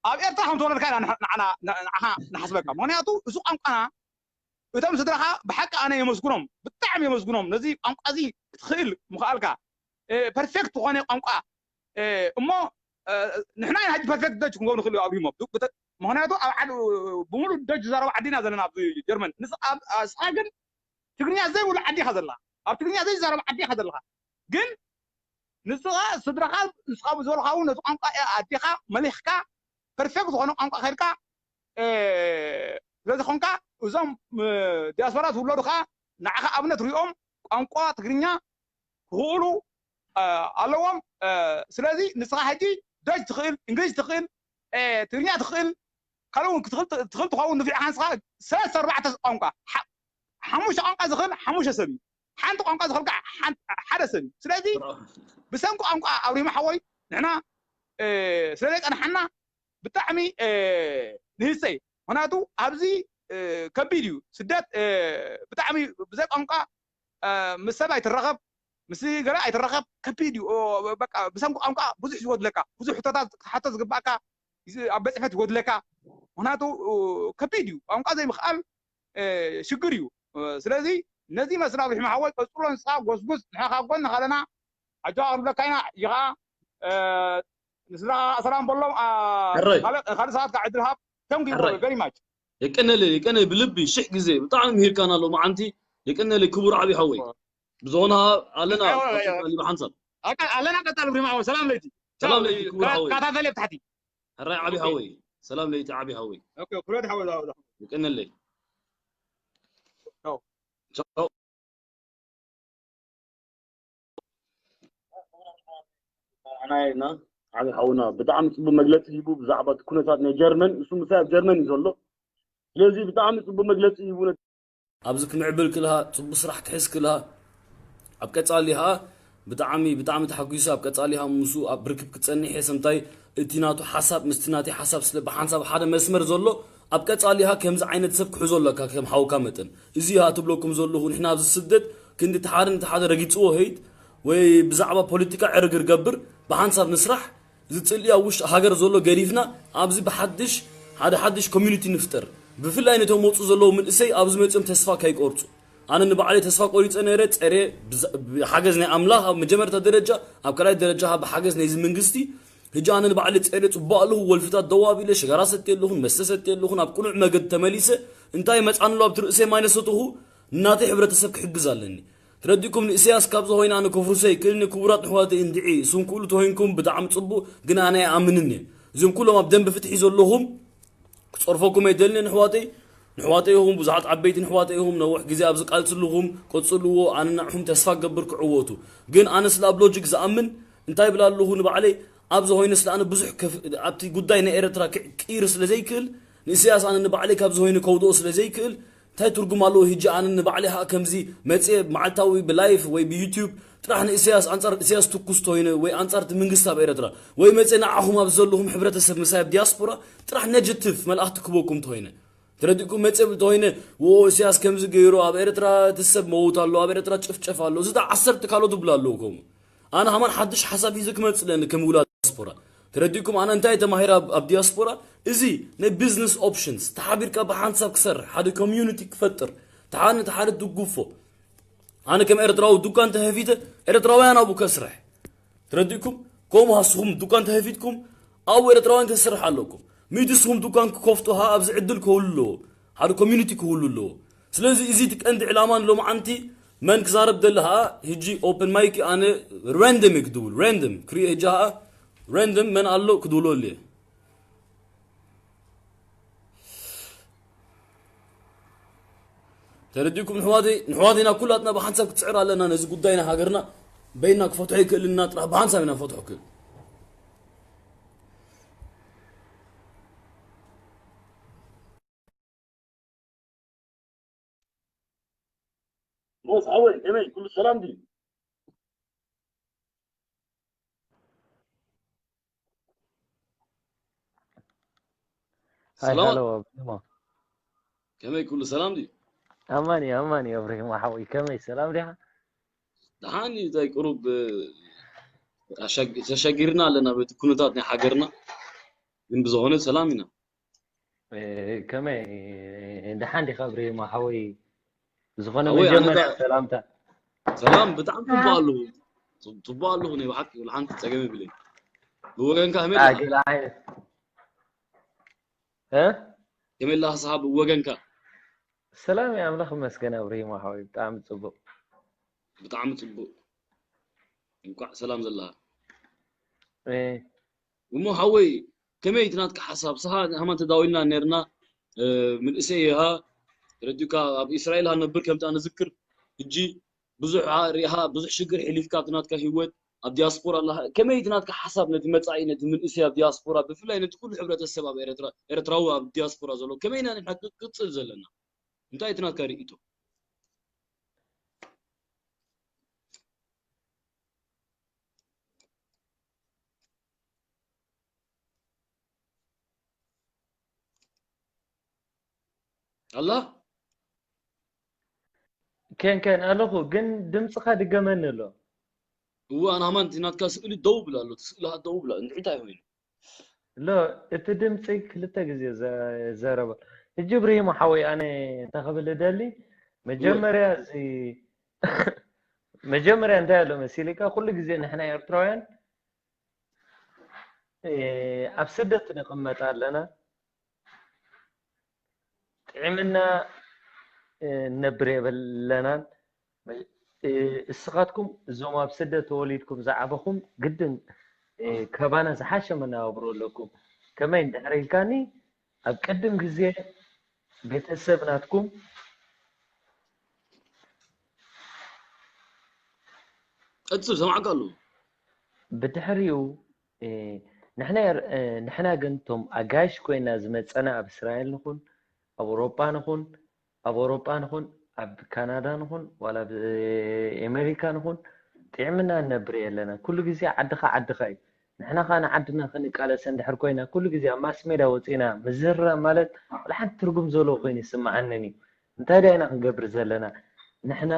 ኣብ ኤርትራ ከም ተወለድካ ኢና ንዓኻ ንሓስበካ ምክንያቱ እዚ ቋንቋና እቶም ስድራኻ ብሓቂ ኣነ የመስግኖም ብጣዕሚ የመስግኖም ነዚ ቋንቋ እዚ ክትኽእል ምኽኣልካ ፐርፌክት ዝኾነ ቋንቋ እሞ ንሕና ኢና ሕጂ ፐርፌክት ደጅ ክንከውን ንኽእል ኣብ ሂሞም ምክንያቱ ኣብ ዓድ ብምሉእ ደጅ ዝዛረቡ ዓዲና ዘለና ኣብዚ ጀርመን ንስኻ ግን ትግርኛ ዘይብሉ ዓዲኻ ዘለኻ ኣብ ትግርኛ ዘይዛረቡ ዓዲኻ ዘለኻ ግን ንስኻ ስድራኻ ንስኻ ብዝበልኻ እውን ነቲ ቋንቋ ኣዲኻ መሊኽካ ፐርፌክት ዝኾነ ቋንቋ ከድካ ስለዝኾንካ እዞም ዲያስፖራ ዝውለዱ ከዓ ንዓኻ ኣብነት ሪኦም ቋንቋ ትግርኛ ክኽእሉ ኣለዎም ስለዚ ንስኻ ሕጂ ደጅ ትኽእል እንግሊዝ ትኽእል ትግርኛ ትኽእል ካልእ እውን ክትኽእል ትኸውን ንፊዕኻ ንስኻ ሰለስተ ኣርባዕተ ቋንቋ ሓሙሽተ ቋንቋ ዝኽእል ሓሙሽተ ሰብ እዩ ሓንቲ ቋንቋ ዝኽእል ሓደ ሰብ እዩ ስለዚ ብሰንኪ ቋንቋ ኣብሪማ ሓወይ ንሕና ስለዘይፀናሓና ብጣዕሚ ንህሰይ ምክንያቱ ኣብዚ ከቢድ እዩ ስደት ብጣዕሚ ብዘይ ቋንቋ ምስ ሰብ ኣይትራኸብ ምስ ገለ ኣይትራኸብ ከቢድ እዩ በቃ ብሰንኪ ቋንቋ ብዙሕ ይጎድለካ ብዙሕ ሕቶታት ክትሓቶ ዝግባእካ ኣብ ቤት ፅሕፈት ይጎድለካ ምክንያቱ ከቢድ እዩ ቋንቋ ዘይምኽኣል ሽግር እዩ ስለዚ ነዚ መስል ኣብሪሑ መሓወይ ቀፅሎ ንስኻ ጎስጉስ ንሕኻ ጎን ንኻለና ኣጆኻ ክንብለካ ኢና ይኻ ንስኻ ሰላም በሎም ካልእ ሰባት ከዓ ዕድል ሃብ thank you very much የቀነለ የቀነ ብልቢ ሽሕ ግዜ ብጣዕሚ ምሂርካና ኣሎ መዓንቲ የቀነለ ክቡር ዓብይ ሓወይ ብዝኾነ ኣለና ብሓንሳብ ኣለና ቀጣል ብሪማ ሰላም ለይቲ ሰላም ለይቲ ክቡር ሓወይ ካታተለ ብታሕቲ ሕራይ ዓብይ ሓወይ ሰላም ለይቲ ዓብይ ሓወይ ኩለት ሓወይ የቀነለይ ዓብይ ሓውና ብጣዕሚ ፅቡቅ መግለፂ ሂቡ ብዛዕባ እቲ ኩነታት ናይ ጀርመን እሱ ምሳይ ኣብ ጀርመን እዩ ዘሎ ስለዚ ብጣዕሚ ፅቡቅ መግለፂ ሂቡ ኣብዚ ክምዕብል ክልሃ ፅቡቅ ስራሕ ክሕዝ ክልሃ ኣብ ቀፃሊ ከዓ ብጣዕሚ ብጣዕሚ ተሓጒሰ ኣብ ቀፃሊ ከዓ ምስኡ ኣብ ርክብ ክፀንሕ እየ ሰምታይ እቲ ናቱ ሓሳብ ምስቲ ናተይ ሓሳብ ስለ ብሓንሳብ ሓደ መስመር ዘሎ ኣብ ቀፃሊ ከዓ ከምዚ ዓይነት ሰብ ክሕዞ ኣለካ ከም ሓውካ መጠን እዚ ከዓ ትብለኩም ዘለኹ ንሕና ኣብዚ ስደት ክንዲ እቲ ሓደ ነቲ ሓደ ረጊፅዎ ሄይት ወይ ብዛዕባ ፖለቲካ ዕርግር ገብር ብሓንሳብ ንስራሕ እዚ ፅልኢ ኣብ ውሽጢ ሃገር ዘሎ ገዲፍና ኣብዚ ብሓድሽ ሓደ ሓድሽ ኮሚኒቲ ንፍጠር ብፍላይ ነቶም መፁ ዘለዉ ምንእሰይ ኣብዚ መፅኦም ተስፋ ከይቆርፁ ኣነ ንባዕለይ ተስፋ ቆሪፀ ነይረ ፀርየ ብሓገዝ ናይ ኣምላኽ ኣብ መጀመርታ ደረጃ ኣብ ካልኣይ ደረጃ ብሓገዝ ናይዚ መንግስቲ ሕጂ ኣነ ንባዕለይ ፀርየ ፅቡቅ ኣለኹ ወልፍታት ደው ኣቢለ ሽጋራ ሰትየ ኣለኹን መስተ ሰትየ ኣለኹን ኣብ ቅኑዕ መገዲ ተመሊሰ እንታይ መፃኒ ኣሎ ኣብቲ ርእሰይ ማይ ነሰትኹ እናተይ ሕብረተሰብ ክሕግዝ ኣለኒ ተረዲእኩም ንእሰያስ ካብ ዝኾይና ኣነ ከፍርሶ ይክእልኒ ክቡራት ንሕዋተይ እንድዒ ስንኩሉ ተሆይንኩም ብጣዕሚ ፅቡቅ ግን ኣነ ኣይኣምንን እየ እዞም ኩሎም ኣብ ደንቢ ፍትሒ ዘለኹም ክፀርፈኩም ኣይደልን ንሕዋተይ ንሕዋተይ ኢኹም ብዙሓት ዓበይቲ ንሕዋተይ ኢኹም ነዊሕ ግዜ ኣብዚ ቃልሲ ኣለኹም ቀፅልዎ ኣነ ንዕኹም ተስፋ ገብር ክዕወቱ ግን ኣነ ስለ ኣብ ሎጂክ ዝኣምን እንታይ ይብል ኣለኹ ንባዕለይ ኣብዚ ኮይነ ስለ ኣነ ብዙሕ ኣብቲ ጉዳይ ናይ ኤረትራ ቅይር ስለ ዘይክእል ንእሰያስ ኣነ ንባዕለይ ካብዚ ኮይነ ከውድኦ ስለ ዘይክእል እንታይ ትርጉም ኣለዎ ህጂ ኣነ ንባዕለይ ሀ ከምዚ መፅየ መዓልታዊ ብላይፍ ወይ ብዩትዩብ ጥራሕ ንእሰያስ ኣንፃር እሰያስ ትኩስ ተኮይነ ወይ ኣንፃር እቲ መንግስቲ ኣብ ኤረትራ ወይ መፅየ ንዓኹም ኣብ ዘለኹም ሕብረተሰብ ምሳይ ኣብ ዲያስፖራ ጥራሕ ነጀቲቭ መልኣኽቲ ክህበኩም ተኮይነ ተረዲእኩም መፅየ ተኮይነ ዎ እሰያስ ከምዚ ገይሩ ኣብ ኤረትራ እቲ ሰብ መውት ኣሎ ኣብ ኤረትራ ጭፍጨፍ ኣሎ እዚ ታ ዓሰርተ ካልኦት ይብሉ ኣለዉ ከምኡ ኣነ ሃማን ሓድሽ ሓሳብ ሒዘ ክመፅእ ኣለኒ ከም ውላድ ዲያስፖራ ዲያስፖራ። ተረዲእኩም? ኣነ እንታይ ተማሂረ ኣብ ዲያስፖራ? እዚ ናይ ቢዝነስ ኦፕሽንስ፣ ተሓቢርካ ብሓንሳብ ክሰርሕ፣ ሓደ ኮሚዩኒቲ ክፈጥር፣ ተሓደ ተሓደ ትድግፎ። ኣነ ከም ኤርትራዊ ዱካን ተኸፊተ ኤርትራውያን ኣብኡ ከስርሕ። ተረዲእኩም? ከምኡ ሃስኹም ዱካን ተኸፊትኩም ኣብኡ ኤርትራውያን ከስርሕ ኣለኩም። ሚእቲ ስኹም ዱካን ክከፍቱ ሃ ኣብዚ ዕድል ክህሉ ኣለዎ። ሓደ ኮሚዩኒቲ ክህሉ ኣለዎ። ስለዚ እዚ እቲ ቀንዲ ዕላማ ንሎማዓንቲ መን ክዛረብ ደሊ ሃ? ሕጂ ኦፕን ማይክ ኣነ ራንደም እየ ክድውል፣ ራንደም ክርኢ። ሕጂ ሃ ራንደም መን ኣሎ ክድውሎ እየ። ተረዲእኩም ንሕዋተይ? ንሕዋተይና ኩላትና ብሓንሳብ ክትስዕር ኣለና። ነዚ ጉዳይና ሃገርና በይና ክፈትሖ ይክእልና ጥራሕ ብሓንሳብ ኢና ክፈትሖ ክእል። ሞስ ሓወይ ከመይ ኩሉ ሰላም ድዩ? ሃይ ሰላም። ሃሎ ኣብሪሞ። ከመይ ኩሉ ሰላም ድዩ? ኣማን እዩ ኣማን እዩ ኣብሪሞ ሓወይ ከመይ ሰላም ዲኻ? ደሓን እዩ እንታይ ቁሩብ ኣሻግ- ተሸጊርና ኣለና በቲ ኩነታት ናይ ሃገርና ግን ብዝኾነ ሰላም ኢና። ከመይ ደሓን ዲኻ ኣብሪሞ ሓወይ? ዝኾነ ሓወይ፣ ኣነ መጀመርያ ዳ- ሰላምታ። ሰላም ብጣዕሚ ጽቡቅ ኣለኹ። ጽ- ጽቡቅ ኣለኹ ናይ ብሓቂ ወላ ሓንቲ ጸገም የብለይ። ብወገንካ ከመይ ኣለኻ? ኣግል ዓይነት እ? ከመይ ኣለኻ ሰሓብ ብወገንካ? ሰላም እዩ ኣምላኽ ይመስገን ኣብሪሂሞ ሓወይ ብጣዕሚ ጽቡቅ። ብጣዕሚ ጽቡቅ። እንኳዕ ሰላም ዘለኻ። እ፣ እሞ ሓወይ ከመይ እቲ ናትካ ሓሳብ? ስኻ ሃማን ተዳዊልና ኔርና፣ እ፣ ምንእሰይ ኢኻ፣ ረዲኡካ ኣብ እስራኤል ሃ ነብር ከምታ ንዝክር፣ ሕጂ ብዙሕ ሃ ሪኢኻ፣ ብዙሕ ሽግር ሕሊፍካ ኣብቲ ናትካ ህይወት፣ ኣብ ዲያስፖራ ኣለኻ። ከመይ እቲ ናትካ ሓሳብ ነቲ መጻኢ፣ ነቲ ምንእሰይ ኣብ ዲያስፖራ፣ ብፍላይ ነቲ ኩሉ ሕብረተሰብ ኣብ ኤርትራ፣ ኤርትራዊ ኣብ ዲያስፖራ ዘሎ፣ ከመይ ኢና ንሕና ክቅጽል ዘለና? እንታይ እቲ ናትካ ርእይቶ? ኣላ? ኬን ኬን ኣለኹ፣ ግን ድምፅኻ ድገመኒ ኣሎ። እዋ፣ ኣነ ሃማን እቲ ናትካ ስእሊ ደው ብላ ኣሎ፣ እቲ ስእልኻ ደው ብላ፣ እንድዒ እንታይ ኮይኑ? ሎ፣ እቲ ድምፂ ክልተ ግዜ ዘ-፣ ዘረበ። ሕጂ እብሪሂም ሓወይ፣ ኣነ እንታይ ክብል እደሊ፣ እወ። መጀመርያ እዚ፣ መጀመርያ እንታይ ኣሎ መሲልካ፣ ኩሉ ግዜ ንሕና ኤርትራውያን፣ እ፣ ኣብ ስደት ንቕመጥ ኣለና። ጥዕምና፣ እ፣ ነብር የብለናን። እ፣ እስኻትኩም እዞም ኣብ ስደት ተወሊድኩም ዝዓበኹም ግድን፣ እ፣ ካባና ዝሓሸ መነባብሮ ኣለኩም። ከመይ እንድሕር ኢልካኒ፣ ኣብ ቅድም ግዜ ቤተሰብ ናትኩም ቀጽል፣ ሰማዕካ ኣለኹ። ብድሕሪኡ፣ እ፣ ንሕና የር-፣ እ፣ ንሕና ግን ቶም ኣጋይሽ ኮይና ዝመጸና ኣብ እስራኤል ንኹን፣ ኣብ ኣውሮጳ ንኹን፣ ኣብ ኣውሮጳ ንኹን፣ ኣብ ካናዳ ንኹን፣ ዋላ ኣብ፣ እ፣ ኣሜሪካ ንኹን፣ ጥዕምና ንነብር የለና። ኩሉ ግዜ ዓድኻ ዓድኻ እዩ። ንሕና ኸኣ ንዓድና ክንቃለስ እንድሕር ኮይና፣ ኩሉ ግዜ ኣብ ማስ ሜዳ ወጺና ምዝርራብ ማለት ዋላ ሓንቲ ትርጉም ዘለዎ ኮይኑ ይስምዓንን እዩ። እንታይ ደኣ ኢና ክንገብር ዘለና? ንሕና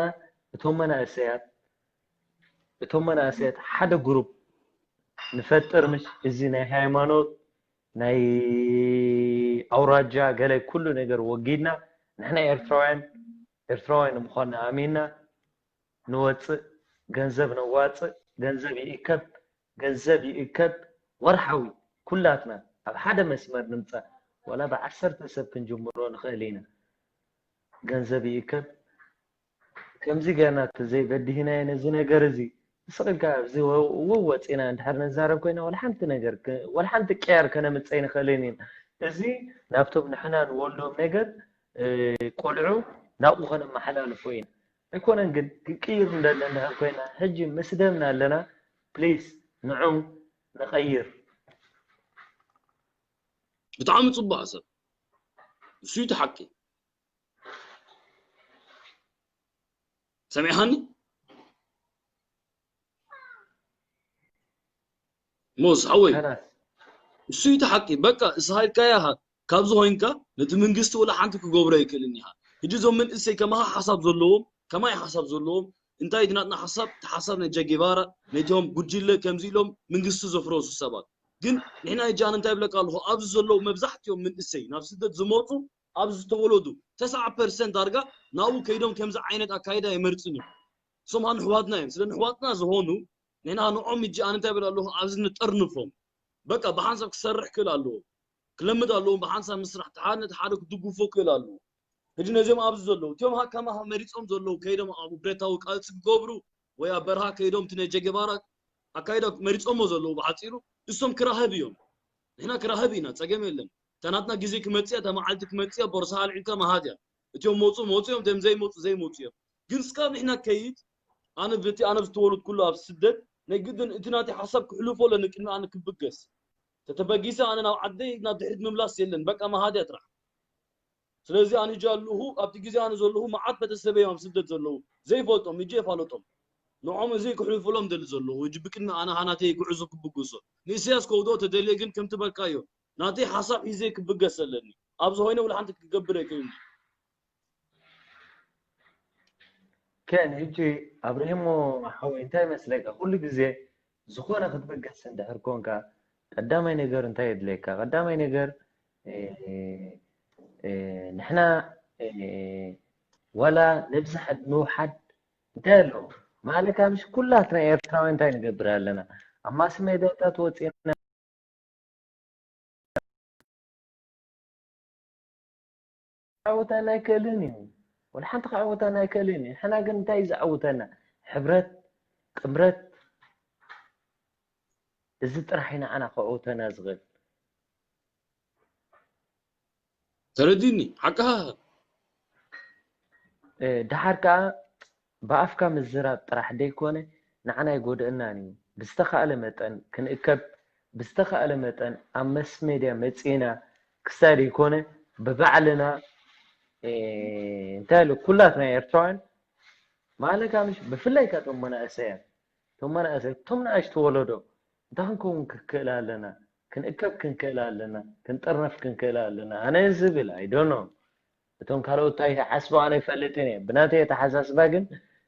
እቶም መናእሰያት፣ እቶም መናእሰያት ሓደ ግሩፕ ንፈጥር፣ ምሽ እዚ ናይ ሃይማኖት፣ ናይ ኣውራጃ፣ ገለ ኩሉ ነገር ወጊድና፣ ንሕና ኤርትራውያን፣ ኤርትራውያን ንምዃንና ኣሚንና ንወጽእ፣ ገንዘብ ነዋጽእ፣ ገንዘብ ይእከብ፣ ገንዘብ ይእከብ፣ ወርሓዊ ኩላትና ኣብ ሓደ መስመር ንምጻእ፣ ዋላ ብዓሰርተ ሰብ ክንጅምሮ ንኽእል ኢና። ገንዘብ ይእከብ። ከምዚ ጌርና ተዘይበዲህናዮ ነዚ ነገር እዚ፣ ስቕ ኢልካ ኣብዚ ወ-፣ ወ-፣ ወጺና እንድሕር ንዛረብ ኮይና፣ ወላ ሓንቲ ነገር ከ-፣ ወላ ሓንቲ ቅያር ከነምጽእ ኣይንኽእልን ኢና። እዚ ናብቶም ንሕና ንወልዶም ነገር፣ እ፣ ቆልዑ ናብኡ ከነመሓላልፎ ኢና። ኣይኮነን ግን ክንቅይር እንደሊ እንድሕር ኮይና፣ ሕጂ ምስ ደምና ኣለና፣ ፕሊስ ንዑ ንቐይር። ብጣዕሚ ጽቡቕ ሰብ። እሱ እዩ እቲ ሓቂ። ሰሚዕኻኒ? ሞስ ሓወይ፣ ከላስ። እሱ እዩ እቲ ሓቂ። በቃ፣ እስኻ ኢልካያ ኢኻ። ካብዚ ኮይንካ፣ ነቲ መንግስቲ ወላ ሓንቲ ክገብሮ ኣይክእልን ኢኻ። ሕጂ እዞም መንእሰይ ከማኻ ሓሳብ ዘለዎም፣ ከማይ ሓሳብ ዘለዎም፣ እንታይ እቲ ናትና ሓሳብ፣ እቲ ሓሳብ ናይ ጀጌባራ፣ ነቶም ጉጅለ ከምዚ ኢሎም መንግስቲ ዘፍረሱ ሰባት። ግን ንሕና ሕጂ ኣነ እንታይ ይብለካ ኣለኹ፣ ኣብዚ ዘለዉ መብዛሕትኦም መንእሰይ ናብ ስደት ዝመፁ ኣብዚ ዝተወለዱ ተስዓ ፐርሰንት ዳርጋ ናብኡ ከይዶም ከምዚ ዓይነት ኣካይዳ የመርፅን እዮም። እሶም ኣሕዋትና እዮም። ስለ ኣሕዋትና ዝኾኑ ንሕና ንዖም ሕጂ ኣነ እንታይ ይብል ኣለኹ፣ ኣብዚ ንጠርንፎም። በቃ ብሓንሳብ ክሰርሕ ክእል ኣለዎ። ክለምድ ኣለዎም ብሓንሳብ ምስራሕ፣ ሓደ ነቲ ሓደ ክድግፎ ክእል ኣለዎ። ሕጂ ነዚኦም ኣብዚ ዘለዉ፣ እቲኦም ሃ-፣ ከማኻ መሪጾም ዘለዉ፣ ከይዶም ኣብ ብረታዊ ቃልሲ ክገብሩ ወይ ኣብ በረኻ ከይዶም እቲ ናይ ጀገባራ ኣካይዳ መሪጾሞ ዘለዉ ብሓጺሩ፣ እሶም ክራህብ እዮም። ንሕና ክራህብ ኢና፣ ጸገም የለን። እታ ናትና ግዜ ክመጽእ እያ፣ እታ መዓልቲ ክመጽእ እያ፣ ቦርሳኻ ኣልዒልካ ምሃድ እያ። እቲኦም መጹ መጹ እዮም፣ እቶም ዘይመጹ ዘይመጹ እዮም። ግን እስካብ ንሕና ከይድ፣ ኣነ በቲ ኣነ ዝተወለድኩሉ ኣብ ስደት ናይ ግድን እቲ ናተይ ሓሳብ ክሕልፎ ኣለኒ ቅድሚ ኣነ ክብገስ። ተተበጊሰ ኣነ ናብ ዓደይ ናብ ድሕሪት ምምላስ የለን፣ በቃ ምሃድ እያ ጥራሕ። ስለዚ ኣነ ሕጂ ኣለኹ፣ ኣብቲ ግዜ ኣነ ዘለኹ መዓት ቤተሰበይ እዮም ኣብ ስደት ዘለዉ፣ ዘይፈልጦም፣ ሕጂ የፋልጦም። ንዖም እዚ ክሕልፉሎም ደሊ ዘለኹ፣ ሕጂ ብቅድሚ ኣነ ሃ ናተይ ጉዕዞ ክብግሶ። ንኢሳያስ ከውድኦ ተደልየ ግን ከምቲ በልካዮ፣ ናተይ ሓሳብ ሒዘ ክብገስ ኣለኒ። ኣብዚ ኮይነ ወላ ሓንቲ ክገብር ኣይክእልን። ከን ሕጂ ኣብርሂሞ ሓወይ እንታይ ይመስለካ፣ ኩሉ ግዜ ዝኾነ ክትበገስ እንድሕር ኮንካ፣ ቀዳማይ ነገር እንታይ የድልየካ? ቀዳማይ ነገር፣ እ፣ እ፣ ንሕና፣ እ፣ ዋላ ነብዝሓ ምውሓድ እንታይ ኣሎ? ማለካ ምሽ ኩላትና ኤርትራውያን እንታይ ንገብር ኣለና? ኣብ ማስ ሜድያታት ወፂና ክዓውተና ኣይክእልን እዩ። ወላ ሓንቲ ክዓውተና ኣይክእልን እዩ። ንሕና ግን እንታይ እዩ ዘዓውተና? ሕብረት፣ ጥምረት፣ እዚ ጥራሕ እዩ ንዓና ከዕውተና ዝኽእል። ተረዲኒ፣ ሓቅኻ። እ፣ ደሓር ከኣ ብኣፍካ ምዝራብ ጥራሕ ደይኮነ ንዓና ኣይጎድእናን እዩ። ብዝተኻእለ መጠን ክንእከብ፣ ብዝተኻእለ መጠን ኣብ መስ ሜድያ መጺእና ክሳብ ደይኮነ ብባዕልና፣ እ፣ እንታይ ኢሉ ኩላትና ኤርትራውያን ማለካ ምሽ ብፍላይ ከ እቶም መናእሰያት፣ እቶም መናእሰያት፣ እቶም ንኣሽቱ ወለዶ እንታይ ክንከውን ክንክእል ኣለና? ክንእከብ ክንክእል ኣለና? ክንጥርነፍ ክንክእል ኣለና? ኣነ ዝብል ኣይዶኖ እቶም ካልኦት እንታይ ይሓስቡ ኣነ ኣይፈልጥን እየ። ብናተይ ኣተሓሳስባ ግን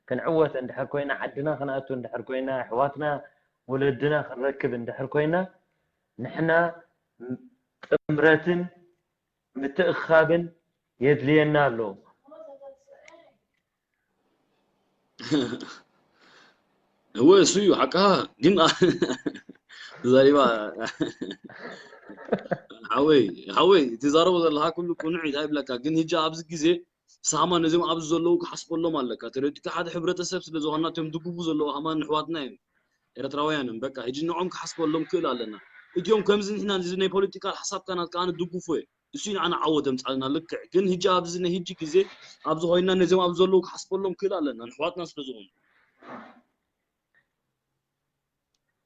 ክንዕወት እንድሕር ኮይና፣ ዓድና ክንኣቱ እንድሕር ኮይና፣ ኣሕዋትና ወለድና ክንረክብ እንድሕር ኮይና፣ ንሕና ጥምረትን ምትእኽኻብን የድልየና ኣሎ። እወ እሱ እዩ ሓቅኻ። ግን ተዛሪባ ሓወይ ሓወይ ትዛረቦ ዘለኻ ኩሉ ቅኑዕ እዩ ይብለካ። ግን ሕጂ ኣብዚ ግዜ ሳማ ነዚኦም ኣብዚ ዘለዉ ክሓስበሎም ኣለካ። ተረዲካ ሓደ ሕብረተሰብ ስለ ዝኾንና እቶም ድግፉ ዘለዉ ኣማን ኣሕዋትና እዮም ኤርትራውያን እዮም። በቃ ሕጂ ንዖም ክሓስበሎም ክእል ኣለና። እቲኦም ከምዚ ንሕና እዚ ናይ ፖለቲካል ሓሳብካ ናትካ ኣነ ድግፎ እየ። እሱ እዩ ንዓና ዓወት የምጻልና ልክዕ። ግን ሕጂ ኣብዚ ናይ ሕጂ ግዜ ኣብዚ ኮይና ነዚኦም ኣብዚ ዘለዉ ክሓስበሎም ክእል ኣለና ኣሕዋትና ስለ ዝኾኑ።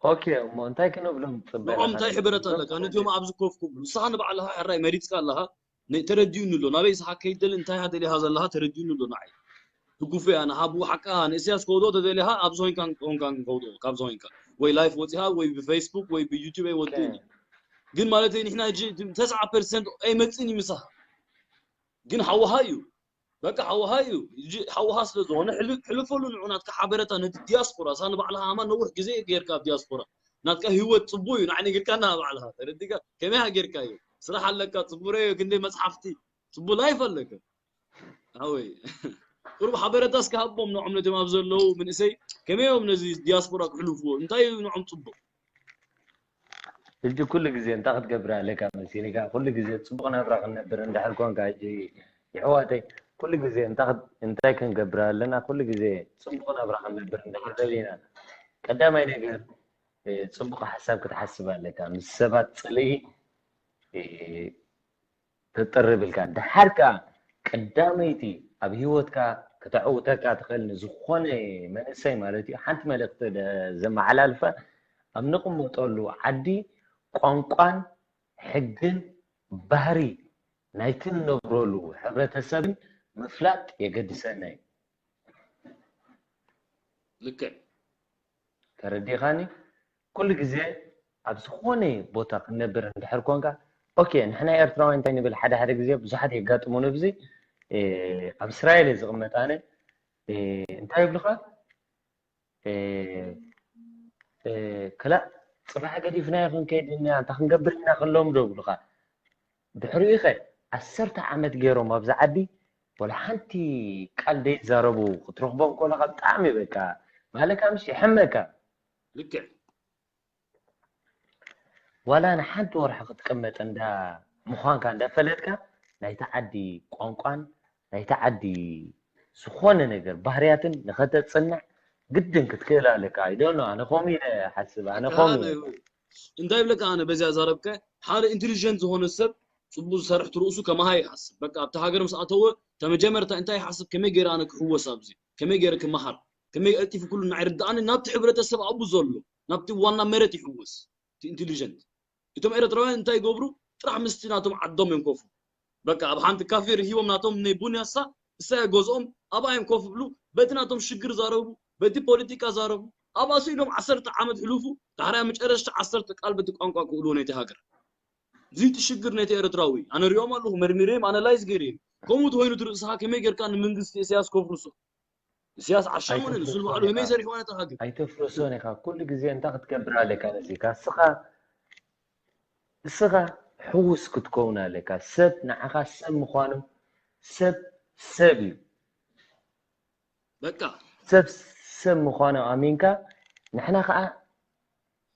ኦኬ እሞ እንታይ ክንብሎም ንጽበ ንዖም እንታይ ሕብረት ኣለካ ነዚኦም ኣብዚ ኮፍ ክብሉ ንስኻ ንባዕልኻ ሕራይ መሪጽካ ኣለኻ። ተረዲኡኒ ኣሎ ናበይ ስኻ ከይደሊ እንታይ ሃ ደሊኻ ዘለኻ ተረዲኡኒ ኣሎ ንዓይ። ትጉፉ እያ ንሃቡ ሓቃ ንእስያስ ከውዶ ተደሊኻ ኣብዚ ኮይንካ ኮንካ ከውዶ ካብዚ ኮይንካ ወይ ላይፍ ወፂኻ ወይ ብፌስቡክ ወይ ብዩቱብ ኣይወድእን እዩ። ግን ማለት ንሕና ሕጂ ተስዓ ፐርሰንት ኣይመፅእን እዩ ምሳኻ። ግን ሓውሃ እዩ በቃ ሓውሃ እዩ። ሕጂ ሓውሃ ስለ ዝኾነ ሕልፈሉ ንዑ ናትካ ሓበረታ ነቲ ዲያስፖራ እሳ ንባዕልኻ ሃማ ነዊሕ ግዜ ጌርካ ኣብ ዲያስፖራ ናትካ ህይወት ፅቡ እዩ ንዓይ ነጊርካና ባዕልኻ ተረዲካ ከመይ ሃ ጌርካ እዩ ስራሕ ኣለካ ፅቡረ እዩ ክንደይ መፅሓፍቲ ፅቡ ላይፍ ኣለካ ኣወይ ቁሩብ ሓበረታ እስከ ሃቦም ንዖም ነቶም ኣብ ዘለዉ መንእሰይ ከመይ እዮም ነዚ ዲያስፖራ ክሕልፍዎ እንታይ እዩ ንዖም ፅቡቅ ሕጂ ኩሉ ግዜ እንታይ ክትገብር ኣለካ መሲልካ ኩሉ ግዜ ፅቡቅ ናብራ ክንነብር እንድሕር ኮንካ ሕጂ ይሕዋተይ ኩሉ ግዜ እንታይ ክንገብር ኣለና ኩሉ ግዜ ፅቡቅ ናብራ ክንነብር እንድሕር ደሊና ቀዳማይ ነገር ፅቡቅ ሓሳብ ክትሓስብ ኣለካ ምስ ሰባት ፅልኢ ተጥርብ ኢልካ ደሓር ከኣ ቀዳመይቲ ኣብ ሂወትካ ከተዕውተካ ትኽእል ንዝኾነ መንእሰይ ማለት እዩ ሓንቲ መልእኽቲ ዘመሓላልፈ ኣብ ንቕመጠሉ ዓዲ ቋንቋን ሕግን ባህሪ ናይቲ ንነብረሉ ሕብረተሰብን ምፍላጥ የገድሰና እዩ። ልክዕ ተረዲኻኒ? ኩሉ ግዜ ኣብ ዝኾነ ቦታ ክንነብር እንድሕር ኮንካ ኦኬ ንሕና ኤርትራውያን እንታይ ንብል ሓደ ሓደ ግዜ ብዙሓት የጋጥሙኒ ብዚ ኣብ እስራኤል እየ ዝቕመጥ ኣነ እንታይ ይብሉኻ ክላእ ጽባሕ ገዲፍናዮ ክንከይድ ኢና፣ እንታይ ክንገብር ኢና ከሎም ዶ ብሉኻ። ድሕሪኡ ኸ ዓሰርተ ዓመት ገይሮም ኣብዚ ዓዲ ወላ ሓንቲ ቃል ደይዛረቡ ክትረኽቦም ከለኻ ብጣዕሚ በቃ ማለካ ምሽ ይሕመካ። ልክዕ ዋላ ንሓንቲ ወርሒ ክትቅመጥ እንዳ ምዃንካ እንዳፈለጥካ ናይቲ ዓዲ ቋንቋን ናይቲ ዓዲ ዝኾነ ነገር ባህርያትን ንኸተጽንዕ ግድን ክትክእል ኣለካ። I don't know፣ ኣነ ከምኡ ኢለ ሓስብ ኣነ ከምኡ ኢለ እንታይ ይብለካ ኣነ በዚያ ዛረብከ ሓደ ኢንቴሊጀንት ዝኾነ ሰብ ጽቡቅ ዝሰርሕ ትርእሱ ከማሃ ይሓስብ በቃ ኣብቲ ሃገር ምስ ኣተወ ተመጀመርታ እንታይ ይሓስብ ከመይ ገይረ ኣነ ክሕወስ ኣብዚ ከመይ ገይረ ክመሃር ከመይ ቀልጢፉ ኩሉ ንዓይ ርድኣኒ ናብቲ ሕብረተሰብ ኣብኡ ዘሎ ናብቲ ዋና መሬት ይሕወስ እቲ ኢንቴሊጀንት እቶም ኤርትራውያን እንታይ ይገብሩ ጥራሕ ምስቲ ናቶም ዓዶም እዮም ኮፉ በቃ ኣብ ሓንቲ ካፌ ርሂቦም ናቶም ናይ ቡን ያሳ እሳያ ገዝኦም ኣብኣ እዮም ኮፍ ብሉ በቲ ናቶም ሽግር ዛረቡ በቲ ፖለቲካ ዛረቡ ኣብኣ ስኢሎም ዓሰርተ ዓመት ሕሉፉ ዳሕራይ መጨረሽታ ዓሰርተ ቃል በቲ ቋንቋ ክእልዎ ነቲ ሃገር እዚ እቲ ሽግር ነቲ ኤርትራዊ ኣነ ሪኦም ኣለኹ መርሚረዮም ኣናላይዝ ገይረዮም ከምኡ ተኮይኑ ትርእስኻ ከመይ ጌርካ ንመንግስቲ ኢሳያስ ከፍርሶ ኢሳያስ ዓሻ ኾነ ንሱ ንባዕሉ ከመይ ሰሪሕዋ ነታ ሃገር ኣይተፍርሶን ኢኻ። ኩሉ ግዜ እንታይ ክትገብር ኣለካ መሲልካ እስኻ እስኻ ሕውስ ክትከውን ኣለካ። ሰብ ንዓኻ ሰብ ምዃኑ ሰብ ሰብ እዩ። በቃ ሰብ ሰብ ምዃኑ ኣሚንካ ንሕና ከዓ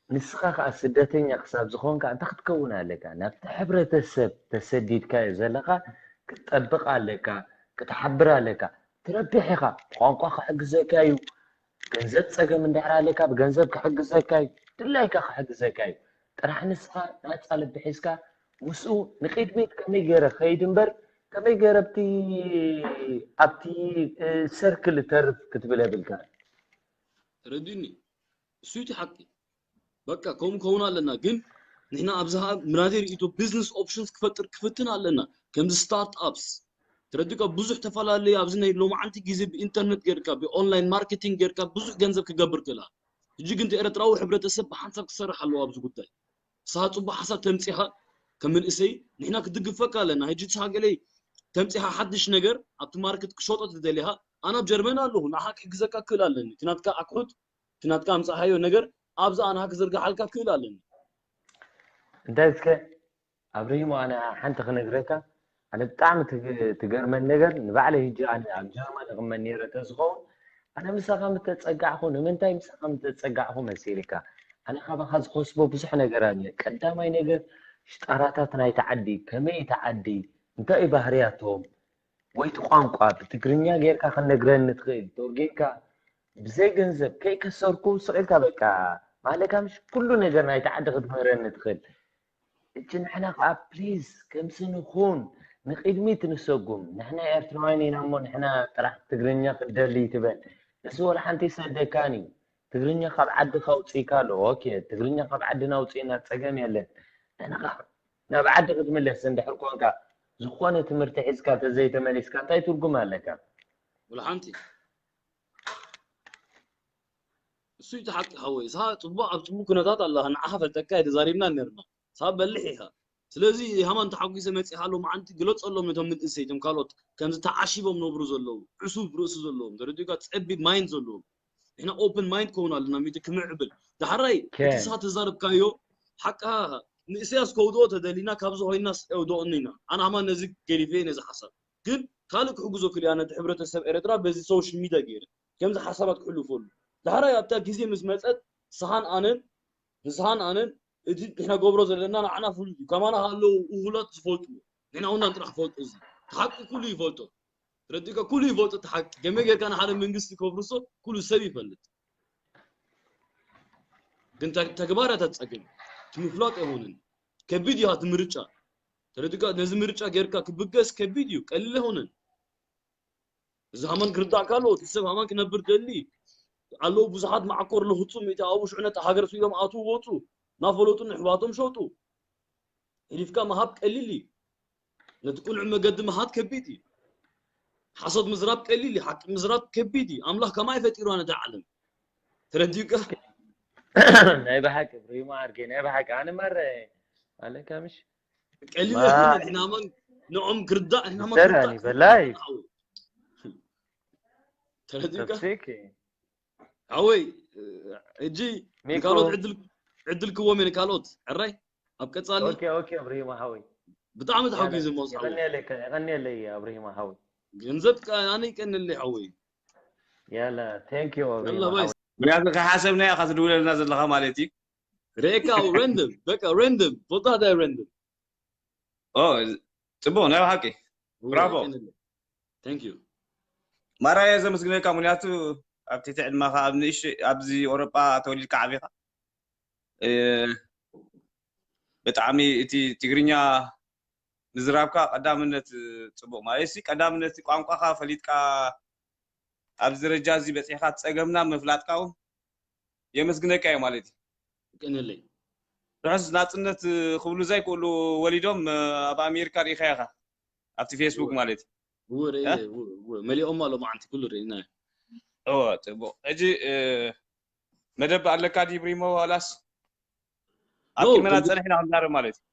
ንስኻ ከዓ ስደተኛ ክሳብ ዝኾንካ እንታይ ክትከውን ኣለካ? ናብቲ ሕብረተሰብ ተሰዲድካዮ ዘለኻ ክትጠብቕ ኣለካ፣ ክትሓብር ኣለካ። ትረብሕ ኢኻ። ቋንቋ ክሕግዘካ እዩ። ገንዘብ ጸገም እንድሕር ኣለካ ብገንዘብ ክሕግዘካ እዩ። ድላይካ ክሕግዘካ እዩ። ጥራሕ ንስኻ ናጻ ልቢ ሒዝካ ምስኡ ንቕድሚት ከመይ ገይረ ክኸይድ እምበር ከመይ ገይረ ኣብቲ ኣብቲ ሰርክል እተርፍ ክትብል የብልካ። ተረዲኒ እሱ እቲ ሓቂ በቃ ከምኡ ከውን ኣለና ግን ንሕና ኣብዚ ምናተይ ርእቶ ቢዝነስ ኦፕሽንስ ክፈጥር ክፍትን ኣለና ከምዚ ስታርት ኣፕስ ተረዲካ ብዙሕ ተፈላለዩ ኣብዚ ናይ ሎማዓንቲ ግዜ ብኢንተርነት ጌርካ ብኦንላይን ማርኬቲንግ ጌርካ ብዙሕ ገንዘብ ክገብር ክእላ ሕጂ ግን ኤርትራዊ ሕብረተሰብ ብሓንሳብ ክሰርሕ ኣለዎ ኣብዚ ጉዳይ ንስኻ ፅቡቅ ሓሳብ ተምፂኻ ከም መንእሰይ ንሕና ክድግፈካ ኣለና ሕጂ ንስኻ ገለይ ተምፂኻ ሓድሽ ነገር ኣብቲ ማርኬት ክሸጦ ትደሊኻ ኣነ ኣብ ጀርመን ኣለኹ ንዓኻ ክሕግዘካ ክእል ኣለኒ እቲ ናትካ ኣክሑት እቲ ናትካ ኣምፃእኻዮ ነገር ኣብዛ ኣንሃ ክዝርግሓልካ ክእል ኣለኒ። እንታይ እስከ ኣብርሂሞ ኣነ ሓንቲ ክነግረካ ኣነ ብጣዕሚ ትገርመን ነገር ንባዕለይ ህጂ ኣነ ኣብ ጀርመን እቕመጥ ነይረ ተዝኸውን ኣነ ምሳኻ ምተፀጋዕኹ ንምንታይ ምሳኻ ምተፀጋዕኹ መሲልካ ኣነ ካባኻ ዝኸስቦ ብዙሕ ነገር ኣለ ቀዳማይ ነገር ሽጣራታት ናይቲ ዓዲ ከመይ እቲ ዓዲ እንታይ እዩ ባህርያቶም ወይ እቲ ቋንቋ ብትግርኛ ጌርካ ክነግረኒ ትኽእል ተርጊምካ ብዘይ ገንዘብ ከይከሰርኩ ስቕ ኢልካ በቃ ማለካ ምሽ ኩሉ ነገር ናይቲ ዓዲ ክትምህረኒ ትኽእል እቺ ንሕና ከዓ ፕሊዝ ከምሲ ንኹን ንቕድሚት ንሰጉም ንሕና ኤርትራውያን ኢና እሞ ንሕና ጥራሕ ትግርኛ ክትደሊ ትበል እዚ ወላ ሓንቲ ይሰደካን እዩ ትግርኛ ካብ ዓዲ ካውፅኢካ ኣሎ ኦኬ ትግርኛ ካብ ዓድና ኣውፅእና ፀገም የለን ንሕና ከዓ ናብ ዓዲ ክትምለስ እንድሕር ኮንካ ዝኾነ ትምህርቲ ሒዝካ ተዘይተመሊስካ እንታይ ትርጉም ኣለካ ወላ ሓንቲ እሱ እቲ ሓቂ ሓወይ እሳ ፅቡቅ ኣብ ፅቡቅ ኩነታት ኣለኻ ንዓኻ ፈልጠካ እየ ተዛሪብና ነርና እሳ በልሕ ኢኻ ስለዚ ሃማን ተሓጒሰ መፂኻ ሎማዓንቲ ግለፀሎም ነቶም ምንእሰይ እቶም ካልኦት ከምዚ ተዓሺቦም ነብሩ ዘለዉ ዕሱብ ርእሲ ዘለዎም ተረዲእካ ፀቢብ ማይንድ ዘለዎም ንሕና ኦፕን ማይንድ ከውን ኣለና ሚቲ ክምዕብል ዳሕራይ እቲ እሳ ተዛረብካዮ ሓቃ ንእሰያስ ከውድኦ ተደሊና ካብዚ ኮይና የውድኦኒ ኢና ኣነ ሃማን ነዚ ገዲፈ ነዚ ሓሳብ ግን ካልእ ክሕግዞ ክልያ ነቲ ሕብረተሰብ ኤርትራ በዚ ሶሻል ሚድያ ገይረ ከምዚ ሓሳባት ክሕልፈሉ ዳሕራይ ኣብታ ግዜ ምስ መፀት ንስኻን ኣነን ንስኻን ኣነን እቲ ንሕና ገብሮ ዘለና ንዓና ፍሉይ እዩ ከማና ኣለዉ እሁላት ዝፈልጥዎ ንሕና ውና ጥራሕ ፈልጦ እዚ ሓቂ ኩሉ ይፈልጦ ረዲካ ኩሉ ይፈልጦ እቲ ሓቂ ገመ ጌርካ ንሓደ መንግስቲ ከፍርሶ ኩሉ ሰብ ይፈልጥ ግን ተግባራት ኣትፀገም ትምፍላጥ ኣይሆንን ከቢድ እዩ እቲ ምርጫ ተረዲካ ነዚ ምርጫ ጌርካ ክብገስ ከቢድ እዩ ቀሊል ኣይሆንን እዚ ሃማን ክርዳእ ካሎ እቲ ሰብ ሃማን ክነብር ደሊ ኣለዉ ብዙሓት መዓኮር ለኽፁ ሚእቲ ኣብኡ ሽዑ ነቲ ሃገር ስኢሎም ኣትዉ ወፁ እናፈለጡ ንሕዋቶም ሸጡ ህሊፍካ ምሃብ ቀሊል እዩ ነቲ ቅኑዕ መገዲ ምሃድ ከቢድ እዩ ሓሶት ምዝራብ ቀሊል እዩ ሓቂ ምዝራብ ከቢድ እዩ ኣምላኽ ከማይ ፈጢርዋ ነታ ዓለም ተረዲኡካ ናይ ብሓቂ ብሪማ ኣርጌ ናይ ብሓቂ ኣነ ማረ ኣለካ ምሽ ቀሊል ኣይኮነን ንሕና ማን ንዖም ክርዳእ ንሕና ማን ክርዳእ በላይ ተረዲኡካ ተፍሲክ ሓወይ፣ ሕጂ ንካልኦት ዕድል ዕድል ክዎም እየ፣ ንካልኦት ዕራይ ኣብ ቀጻሊ። ኦኬ ኦኬ። ኣብሪሂማ ሓወይ ብጣዕሚ ተሓጒዘ ሞስ ሓወይ። የቐንየለይ፣ የቐንየለይ ኣብሪሂማ ሓወይ። ገንዘብ ከ ኣነ ይቀንለይ ሓወይ። ያላ፣ thank you ኣብሪሂማ ያላ ባይ። ሓወይ። ምክንያቱ ከይሓሰብና ኢኻ ትድውለልና ዘለኻ ማለት እዩ። ሬካ ሬንደም፣ በቃ ሬንደም፣ ቦታ ዳይ ሬንደም። ኦ፣ ጽቡቕ ናይ ብሓቂ። ብራቮ። Thank you። ማራየ ዘመስግነካ፣ ምክንያቱ ኣብ ትሕቲ ዕድመኻ ኣብ ንእሽ ኣብዚ ኤውሮጳ ተወሊድካ ዓቢኻ፣ እ፣ ብጣዕሚ እቲ ትግርኛ ምዝራብካ ቀዳምነት፣ እ፣ ጽቡቕ ማለት ሲ ቀዳምነት ቋንቋኻ ፈሊጥካ ኣብዚ ደረጃ እዚ በጺሕካ ጸገምና ምፍላጥካ እውን የመስግነካ እዩ ማለት እዩ። ቀንለይ። ርሑስ ናጽነት ክብሉ ዘይክእሉ ወሊዶም፣ እ፣ ኣብ ኣሜሪካ ርኢኻ ኢኻ ኣብቲ ፌስቡክ ማለት እዩ። እወ ርኤ፣ እ? እወ፣ እወ፣ መሊኦም ኣሎ መዓንቲ ኩሉ ርኢና። እወ፣ ጽቡቕ። ሕጂ፣ እ፣ መደብ ኣለካ ድዩ ብሪሞ ዋላስ ኖ፣ ኣቂመና ከምዚ ጸኒሕና ክንዛረብ ማለት እዩ?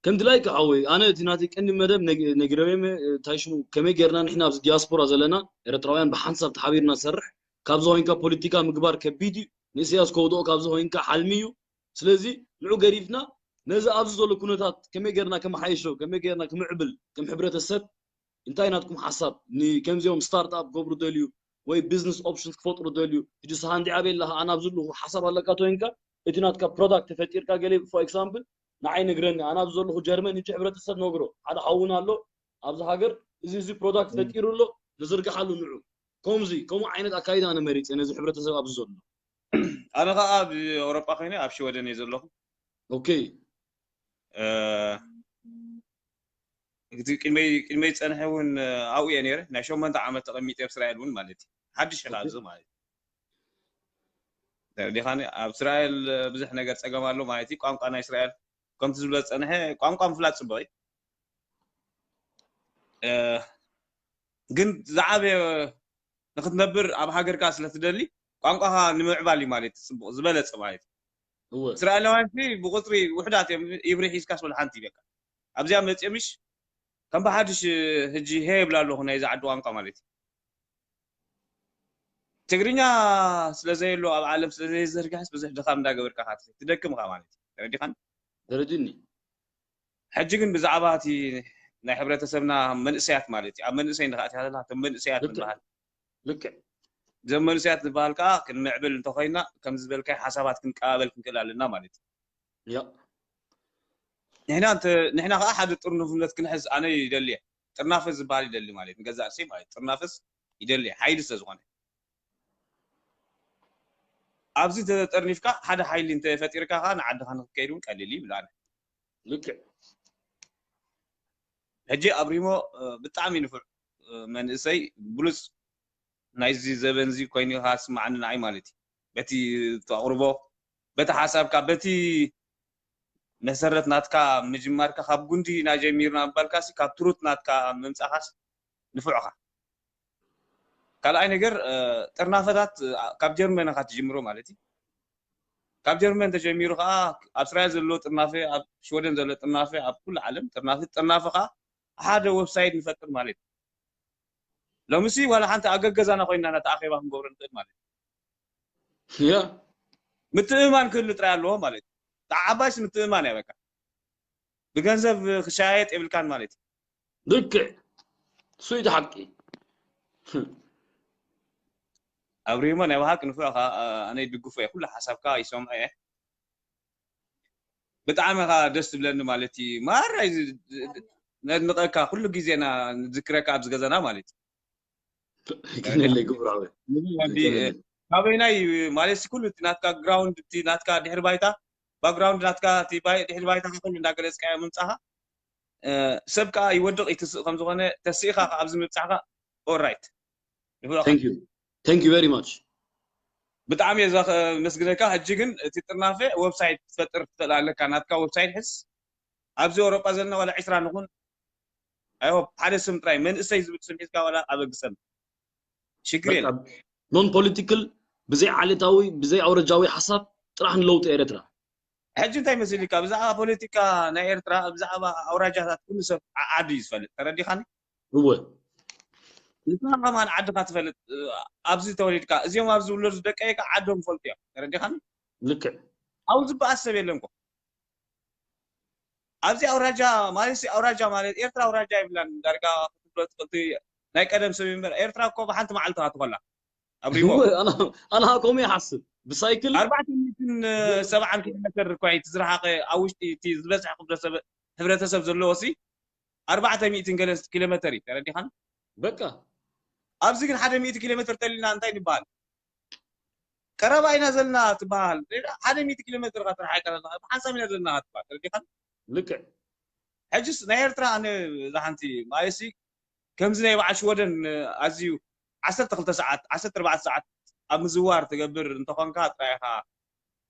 ከምዚ ላይክ ሓወይ፣ ኣነ እቲ ናተይ ቀንዲ መደብ ነግ-፣ ነጊረዮም እየ፣ እንታይ ሽሙ፣ ከመይ ጌርና ንሕና ኣብዚ ዲያስፖራ ዘለና ኤርትራውያን ብሓንሳብ ተሓቢርና ንሰርሕ፣ ካብዚ ኮይንካ ፖለቲካ ምግባር ከቢድ እዩ፣ ንእስያስ ከውድኦ ካብዚ ኮይንካ ሓልሚ እዩ። ስለዚ ንዑ ገዲፍና ነዚ ኣብዚ ዘሎ ኩነታት ከመይ ጌርና ከመሓይሾ፣ ከመይ ጌርና ክምዕብል ከም ሕብረተሰብ እንታይ ናትኩም ሓሳብ ንከምዚኦም ስታርት ኣፕ ክገብሩ ደልዩ ወይ ቢዝነስ ኦፕሽንስ ክፈጥሩ ደልዩ? ሕጂ ንስኻ እንዲዓ ቤላ ኣነ ኣብዚ ኣለኹ ሓሳብ ኣለካ ተወይንካ እቲ ናትካ ፕሮዳክት ተፈጢርካ ገለ for example ንዓይ ነግረኒ ኣነ ኣብዚ ዘለኹ ጀርመን ሕጂ ሕብረተሰብ ነግሮ ሓደ ሓውና ኣሎ ኣብዚ ሃገር እዚ እዚ ፕሮዳክት ፈጢሩ ኣሎ ንዝርግሓሉ ንዑ ከምዚ ከምኡ ዓይነት ኣካይዳ ኣነ መሪፀ ነዚ ሕብረተሰብ ኣብዚ ዘሎ ኣነ ከዓ ኣብ ኤውሮጳ ኮይነ ኣብ ሽወደን እየ ዘለኹ። ኦኬ እ፣ እቲ ቅድመይ ቅድመይ ዝፀንሐ እውን ኣብኡ እየ ነይረ። ናይ ሸሞንተ ዓመት ተቐሚጠ ኣብ እስራኤል እውን ማለት እዩ። ሓድሽ ኢኻ ኣብዚ ማለት እዩ። ተረዲኻኒ? ኣብ እስራኤል ብዙሕ ነገር ፀገም ኣሎ ማለት እዩ። ቋንቋ ናይ እስራኤል ከምቲ ዝብሎ ዝፀንሐ ቋንቋ ምፍላጥ ፅቡቕ እዩ። እ፣ ግን ዝዓበየ ንክትነብር ኣብ ሃገርካ ስለትደሊ ቋንቋኻ ንምዕባል እዩ ማለት እዩ። ፅቡቕ ዝበለፀ ማለት እዩ። እወ እስራኤላውያን ሲ ብቁፅሪ ውሕዳት እዮም። ኢብሪ ሒዝካስ ወላ ሓንቲ በቃ ኣብዚኣ መፅኦ ምሽ ከም ብሓድሽ ሕጂ ሄ ይብላ ኣለኹ ናይዚ ዓዲ ቋንቋ ማለት እዩ። ትግርኛ ስለ ዘየሎ ኣብ ዓለም ስለ ዘይዘርጋሕስ ብዙሕ ድኻም እንዳገበርካ ኢኻ ትኸይድ። ትደክም ኢኻ ማለት እዩ። ተረዲኻኒ? ተረዲኒ ሕጂ ግን ብዛዕባ እቲ ናይ ሕብረተሰብና መንእሰያት ማለት እዩ። ኣብ መንእሰይ ንኻእቲ ኣለና እቶም መንእሰያት ልክዕ ንበሃል ልክዕ እዞም መንእሰያት ንበሃል ከዓ ክንምዕብል እንተኮይና ከምዚ ዝበልካይ ሓሳባት ክንቀባበል ክንክእል ኣለና ማለት እዩ። ያ ንሕና እንተ ንሕና ከዓ ሓደ ጥርኑፍነት ክንሕዝ ኣነ ይደሊ እየ። ጥርናፈ ዝበሃል ይደሊ ማለት ንገዛእ ርእሰይ ማለት ጥርናፈስ ይደሊ እየ፣ ሓይሊ ስለ ዝኾነ ኣብዚ ተጠርኒፍካ ሓደ ሓይሊ እንተፈጢርካ ከዓ ንዓድኻ ንክከይድ እውን ቀሊል እዩ ይብል ኣነ። ልክዕ ሕጂ ኣብሪሞ እ፣ ብጣዕሚ ንፉዕ እ፣ መንእሰይ ብሉፅ ናይዚ ዘበን እዚ ኮይኑ ኢኻ ስማዓኒ ንዓይ ማለት እዩ። በቲ ተቕርቦ በቲ ሓሳብካ በቲ መሰረት ናትካ ምጅማርካ ካብ ጉንዲ ኢና ጀሚርና ምባልካሲ ካብ ትሩት ናትካ ምምፃኻስ ንፉዕ ኢኻ። ካልኣይ ነገር እ፣ ጥርናፈታት እ፣ ካብ ጀርመን ኢኻ ትጅምሮ ማለት እዩ። ካብ ጀርመን ተጀሚሩ ከዓ ኣብ እስራኤል ዘሎ ጥርናፈ ኣብ ሽወደን ዘሎ ጥርናፈ ኣብ ኩሉ ዓለም ጥርናፈ ጥርናፈ ከዓ ሓደ ዌብሳይት ንፈጥር ማለት እዩ። ሎምሲ ዋላ ሓንቲ ኣብ ገገዛና ኮይንና ነቲ ኣኼባ ክንገብሮ ንኽእል ማለት እዩ። ያ ምትእምማን ክህሉ ጥራይ ኣለዎ ማለት እዩ። እታ ዓባይስ ምትእምማን እያ በቃ። ብገንዘብ ክሸያየጥ የብልካን ማለት እዩ። ልክዕ እሱ እዩ እቲ ሓቂ ኣብሪሞ ናይ ብሓቂ ንፉዕ ኢኻ። ኣነ ይድግፎ እየ ኩሉ ሓሳብካ ይሰምዖ እየ። ብጣዕሚ ኢኻ ደስ ትብለኒ ማለት እዩ። ማራ እዩ ዝ- ዝ- ነድንቐካ ኩሉ ግዜና ንዝክረካ ኣብዚ ገዛና ማለት እዩ። ይቀነለይ ክቡር ሓወይ ወዲ ካበይናይ ማለት ኩሉ እቲ ናትካ ግራውንድ እቲ ናትካ ድሕሪ ባይታ ባክግራውንድ ናትካ እቲ ባይ- ድሕሪ ባይታ ኩሉ እንዳገለፅካዮ ምምፃኻ እ፣ ሰብ ከዓ ይወድቕ ይትስእ ከም ዝኾነ ተስኢኻ ከዓ ኣብዚ ምብፃሕካ ኦራይት ንፉዕ ኢኻ። Thank you. Thank you very much. ብጣዕሚ እየ ዘመስግነካ። ሕጂ ግን እቲ ጥርናፈ ዌብሳይት ክትፈጥር ትኽእል ኣለካ። ናትካ ዌብሳይት ሕዝ ኣብዚ ኤውሮጳ ዘለና ዋላ ዕስራ ንኹን ኣይሆፕ ሓደ ስም ጥራይ መንእሰይ ዝብል ስም ሒዝካ ዋላ ኣበግሰን ሽግር የለን። ኖን ፖለቲካል ብዘይ ዓሌታዊ ብዘይ ኣውረጃዊ ሓሳብ ጥራሕ ንለውጢ ኤርትራ። ሕጂ እንታይ መሲልካ ብዛዕባ ፖለቲካ ናይ ኤርትራ ብዛዕባ ኣውራጃታት ኩሉ ሰብ ዓዓዱ እዩ ዝፈልጥ። ተረዲኻኒ? እወ ንስኻ ከማን ዓድኻ ትፈልጥ፣ ኣብዚ ተወሊድካ፣ እዚኦም ኣብዚ ዝውለዱ ደቀይ ከኣ ዓዶም ይፈልጡ እዮም። ተረዲኻኒ? ልክዕ። ኣብኡ ዝበኣስ ሰብ የለን እኮ። ኣብዚ ኣውራጃ ማለት ሲ ኣውራጃ ማለት ኤርትራ ኣውራጃ ይብላን ዳርጋ ክትብሎ ትኽእል ናይ ቀደም ሰብ እምበር ኤርትራ እኮ ብሓንቲ መዓልቲ ትኾላ ኣብ ሪሞ እወ፣ ኣና ኣና ከምኡ ይሓስብ ብሳይክል ኣርባዕተ ሚእትን ሰብዓን ኪሎ ሜትር እኳ እዩ እቲ ዝረሓቐ ኣብ ውሽጢ እቲ ዝበዝሐ ክብረተሰብ ህብረተሰብ ዘለዎ ሲ ኣርባዕተ ሚእትን ገለ ኪሎ ሜትር እዩ ተረዲኻን በቃ ኣብዚ ግን ሓደ ሚእቲ ኪሎ ሜትር ተሊና እንታይ ንበሃል ቀረባ ኢና ዘለና ትበሃል ሓደ ሚእቲ ኪሎ ሜትር ካ ትረሓቀ ዘለኻ ሓንሳብ ኢና ዘለና ትበሃል ተረዲኻን ልክዕ ሕጅስ ናይ ኤርትራ ኣነ እዛ ሓንቲ ማለትሲ ከምዚ ናይ በዓል ሽወደን ኣዝዩ ዓሰርተ ክልተ ሰዓት ዓሰርተ ኣርባዕተ ሰዓት ኣብ ምዝዋር ትገብር እንተኾንካ ጥራይ ኢኻ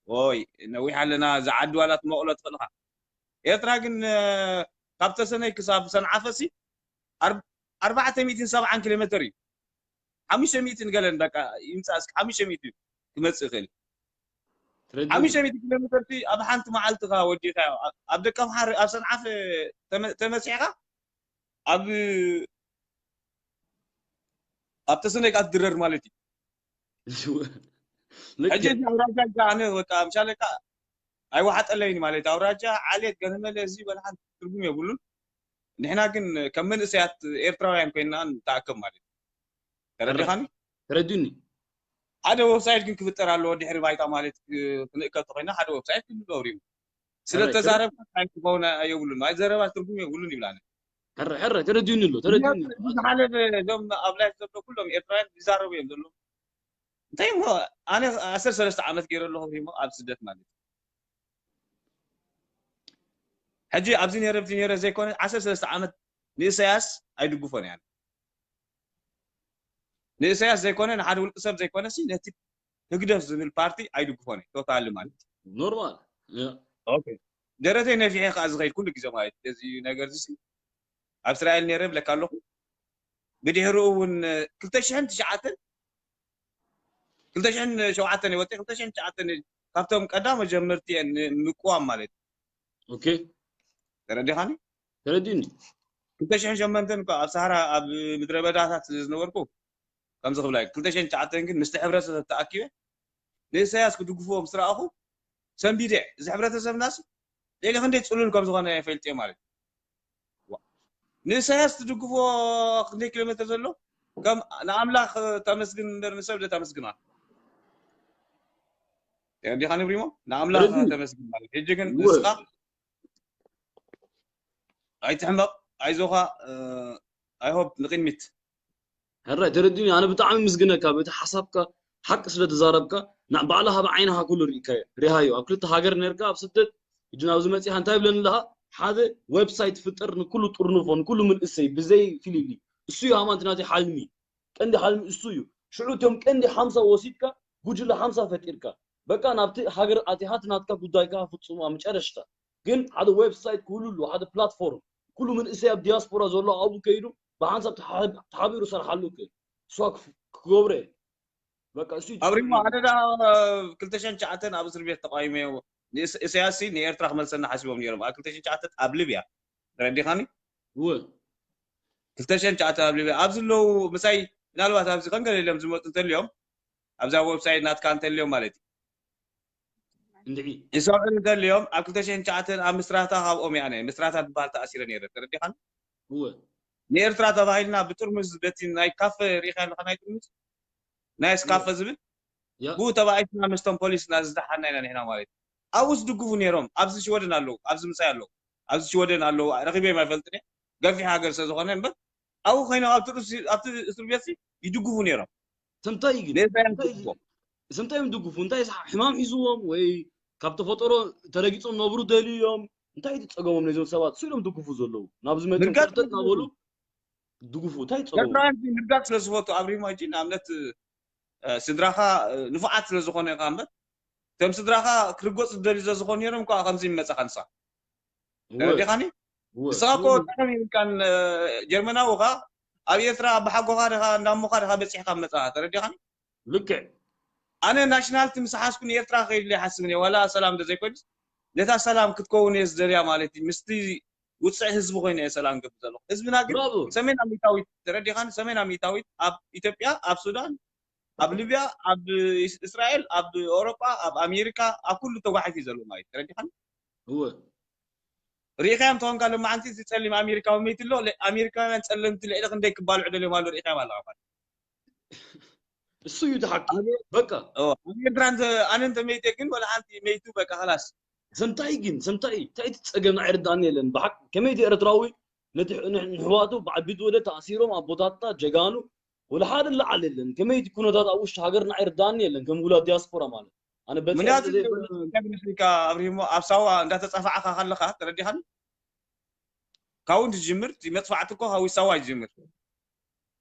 ወይ ነዊሕ ኣለና እዛ ዓዲ ዋላ ትመቕሎ ትኽእል ኢኻ ኤርትራ ግን ካብ ተሰነይ ክሳብ ሰንዓፈ ሲ ኣርባዕተ ሚእትን ሰብዓን ኪሎ ሜትር እዩ ሓሙሽተ ሚእትን ገለን በቃ ይምጻእ እስኪ ሓሙሽተ ሚእቲ ክመጽእ ይኽእል ሓሙሽተ ሚእቲ ኪሎ ሜትር ሲ ኣብ ሓንቲ መዓልቲ ካ ወዲኻ ኣብ ደቀ ምሓር ኣብ ሰንዓፈ ተመ- ተመጺሕካ ኣብ ኣብ ተሰነይ ካ ትድረር ማለት እዩ ሕጂ ልክዕ እዚ ኣውራጃ ጋ ኣነ በቃ ምሻለካ ኣይወሓጠለይን ማለት ኣውራጃ ዓሌት ገነመለ እዚ በልሓን ትርጉም የብሉን ንሕና ግን ከም መንእሰያት ኤርትራውያን ኮይና ንተኣከብ ማለት እዩ ተረዲኻኒ ተረዲኒ ሓደ ዌብሳይት ግን ክፍጠር ኣለዎ ድሕሪ ባይታ ማለት ክንእከብ ተኮይና ሓደ ዌብሳይት ክንገብር እዩ ስለተዛረብካ እንታይ ክኸውን የብሉን ማለት ዘረባ ትርጉም የብሉን ይብላኒ ሕረ ሕረ ተረዲኒ ኣሎ ተረዲኒ ዝሓለፈ እዞም ኣብ ላይፍ ዘሎ ኩሎም ኤርትራውያን ይዛረቡ እዮም ዘለዉ እንታይ እሞ ኣነ ዓሰርተ ሰለስተ ዓመት ገይረ ኣለኹ እሞ ኣብ ስደት ማለት ሕጂ ኣብዚ ነረ ኣብዚ ነረ ዘይኮነ ዓሰርተ ሰለስተ ዓመት ንእሰያስ ኣይድግፎን እያ ንእሰያስ ዘይኮነ ንሓደ ውልቂ ሰብ ዘይኮነ ሲ ነቲ ህግደፍ ዝብል ፓርቲ ኣይድግፎን እዩ ቶታሊ ማለት ኖርማል ኦኬ ደረተይ ነፊሐ ከዓ ዝኸይድ ኩሉ ግዜ ማለት እዚ ነገር እዚ ኣብ እስራኤል ነረ ብለካ ኣለኹ ብድሕሪኡ እውን ክልተ ሽሕን ትሽዓተን ክልተ ሽሕን ሸውዓተን ይወፅእ ክልተ ሽሕን ትሽዓተን ካብቶም ቀዳሞ ጀመርቲ እየን ንምቅዋም ማለት ኦኬ ተረዲኻኒ ተረዲኒ ክልተ ሽሕን ሸመንተን እኳ ኣብ ሰሃራ ኣብ ምድረ በዳታት ስለ ዝነበርኩ ከምዚ ክብላ ክልተ ሽሕን ትሽዓተን ግን ምስቲ ሕብረተሰብ ተኣኪበ ንእሰያስ ክድግፍዎ ምስ ረኣኹ ሰንቢደ እዚ ሕብረተሰብናስ ልዕሊ ክንደይ ፅሉል ከም ዝኾነ ፈልጥዮ ማለት ንእሰያስ ትድግፍዎ ክንደይ ኪሎ ሜትር ዘሎ ከም ንኣምላኽ ተመስግን እምበር ንሰብ ደተመስግና ዲኻ ንብሪሞ ንኣምላኽ ተመስግን ማለት ሕጂ ግን ንስኻ ኣይትሕመቕ ኣይዞኻ ኣይሆብ ንቅድሚት ሕራይ ተረዲኒ ኣነ ብጣዕሚ ምስግነካ በቲ ሓሳብካ ሓቂ ስለ ተዛረብካ ባዕልኻ ብዓይንኻ ኩሉ ርኢካዮ ሪሃዮ ኣብ ክልተ ሃገር ነርካ ኣብ ስደት ሕጂ ናብዚ መፂኻ እንታይ ይብለኒ ኣለኻ ሓደ ዌብሳይት ፍጠር ንኩሉ ጥርንፎ ንኩሉ ምንእሰይ ብዘይ ፍልልይ እሱ እዩ ኣማንቲ ናተይ ሓልሚ ቀንዲ ሓልሚ እሱ እዩ ሽዑ እቶም ቀንዲ ሓምሳ ወሲድካ ጉጅለ ሓምሳ ፈጢርካ በቃ ናብቲ ሃገር ኣቲኻ እቲ ናትካ ጉዳይካ ፍፁም ኣብ መጨረሽታ ግን ሓደ ዌብሳይት ክህሉ ኣለዎ ሓደ ፕላትፎርም ኩሉ ምንእሰይ ኣብ ዲያስፖራ ዘሎ ኣብኡ ከይዱ ብሓንሳብ ተሓቢሩ ሰርሓሉ ክእል እሷ ክገብረ በቃ እሱ ኣብ ሪሞ ኣደዳ ክልተ ሽሕን ትሽዓተን ኣብ እስር ቤት ተቃይመዮ ኢሳያስ ንኤርትራ ክመልሰና ሓሲቦም ነይሮም ኣብ ክልተ ሽሕን ትሽዓተን ኣብ ሊብያ ተረዲኻኒ እወ ክልተ ሽሕን ትሽዓተን ኣብ ሊብያ ኣብዚ ኣለዉ ምሳይ ምናልባት ኣብዚ ከም ገለ ኢሎም ዝመፁ እንተልዮም ኣብዛ ዌብሳይት ናትካ እንተልዮም ማለት እዩ እንድዒ ይሰምዑ እንተልዮም ኣብ ክልተ ሽሕን ትሽዓተን ኣብ ምስራታ ካብኦም እያ ምስራታ ዝበሃል ተኣሲረ ነይረ ተረዲኻኒ እወ ንኤርትራ ተባሂልና ብጥርሙዝ በቲ ናይ ካፈ ርኢኻ ኣለኻ ናይ ጥርሙዝ ናይ ስካፈ ዝብል ያ ብኡ ተባኢስና ምስቶም ፖሊስና ዝደሓና ኢና ንሕና ማለት ኣብኡስ ድግፉ ነይሮም ኣብዚ ሽወደን ኣለዉ ኣብዚ ምሳይ ኣለዉ ኣብዚ ሽወደን ኣለዉ ረኺበዮም ኣይፈልጥን እየ ገፊሕ ሃገር ስለ ዝኾነ እምበር ኣብኡ ኮይኖም ኣብቲ ርእሲ- ኣብቲ እስር ቤት ይድግፉ ነይሮም ስምታይ ግን ነዛ እዮም እንታይ ዝድግፎም ስምታይ እዮም ድግፉ እንታይ ሳ- ሕማም ሒዝዎም ወይ ካብ ተፈጠሮ ተረጊፆም ነብሩ ደልዩ እዮም እንታይ እቲ ፀገሞም ነዞም ሰባት እሱ ኢሎም ድግፉ ዘለዉ ናብዚ መፅኦም ምርጋጥ ቅርጠጥ እናበሉ ድግፉ እንታይ ፀገሞም ኤርትራውያን ምርጋጥ ስለ ዝፈቱ ኣብ ሪሞ ሕጂ ንኣብነት እ፣ ስድራኻ እ፣ ንፉዓት ስለ ዝኾነ ኢኻ እምበር እቶም ስድራኻ ክርገፁ ዝደልዩ ስለ ዝኾኑ ነይሮም ከዓ ከምዚ ይመፃኻ ንሳ እወ፣ ተረዲኻኒ እወ፣ ንስኻ እኮ ጠቐም ይብልካን እ፣ ጀርመናዊ ኻ ኣብ ኤርትራ ብሓጎኻ ዲኻ እንዳሞኻ ዲኻ በፂሕካ መፃኻ ተረዲኻኒ ልክዕ ኣነ ናሽናልቲ ምስ ሓዝኩ ንኤርትራ ከይድለ ይሓስብን እየ ዋላ ሰላም እንተዘይኮይኑስ ነታ ሰላም ክትከውን እየ ዝደልያ ማለት እዩ ምስቲ ውፅዕ ህዝቢ ኮይኑ እየ ሰላም ገብር ዘለኹ። ህዝብና ግን ሰሜን ኣሜሪካዊት ተረዲኻን፣ ሰሜን ኣሜሪካዊት ኣብ ኢትዮጵያ፣ ኣብ ሱዳን፣ ኣብ ሊብያ፣ ኣብ እስራኤል፣ ኣብ ኣውሮጳ፣ ኣብ ኣሜሪካ፣ ኣብ ኩሉ ተጓሒፉ እዩ ዘሎ ማለት ተረዲኻን። እወ ሪኢኻዮም ተኾንካ ለማዓንቲ እዚ ፀሊም ኣሜሪካዊ መይት ኣሎ። ኣሜሪካውያን ፀለምቲ ልዕሊ ክንደይ ክባልዑ ደልዮም ኣሎ ሪኢኻዮም ኣለኻ ማለት እሱ እዩ ተሓቂ በቃ ኣሜሪካን ኣነ እንተ መይተ ግን ወላ ሓንቲ መይቱ በቃ ኸላስ ሰምታይ ግን ሰምታይ እንታይ እቲ ፀገም ኣይርዳእኒ የለን ብሓቂ ከመይቲ ኤርትራዊ ነቲ ንሕዋቱ ብዓቢቱ ወደ ተኣሲሮም ኣቦታትና ጀጋኑ ወላ ሓደ ለዓል የለን ከመይቲ ኩነታት ኣብ ውሽጢ ሃገርና ኣይርዳእኒ የለን ከም ውላ ዲያስፖራ ማለት ኣነ ምክንያቱ ኣብሪሞ ኣብ ሳዋ እንዳተፀፋዕካ ከለካ ተረዲኻኒ ካብኡ እንትጅምር መፅፋዕቲ እኮ ካብ ሳዋ ይጅምር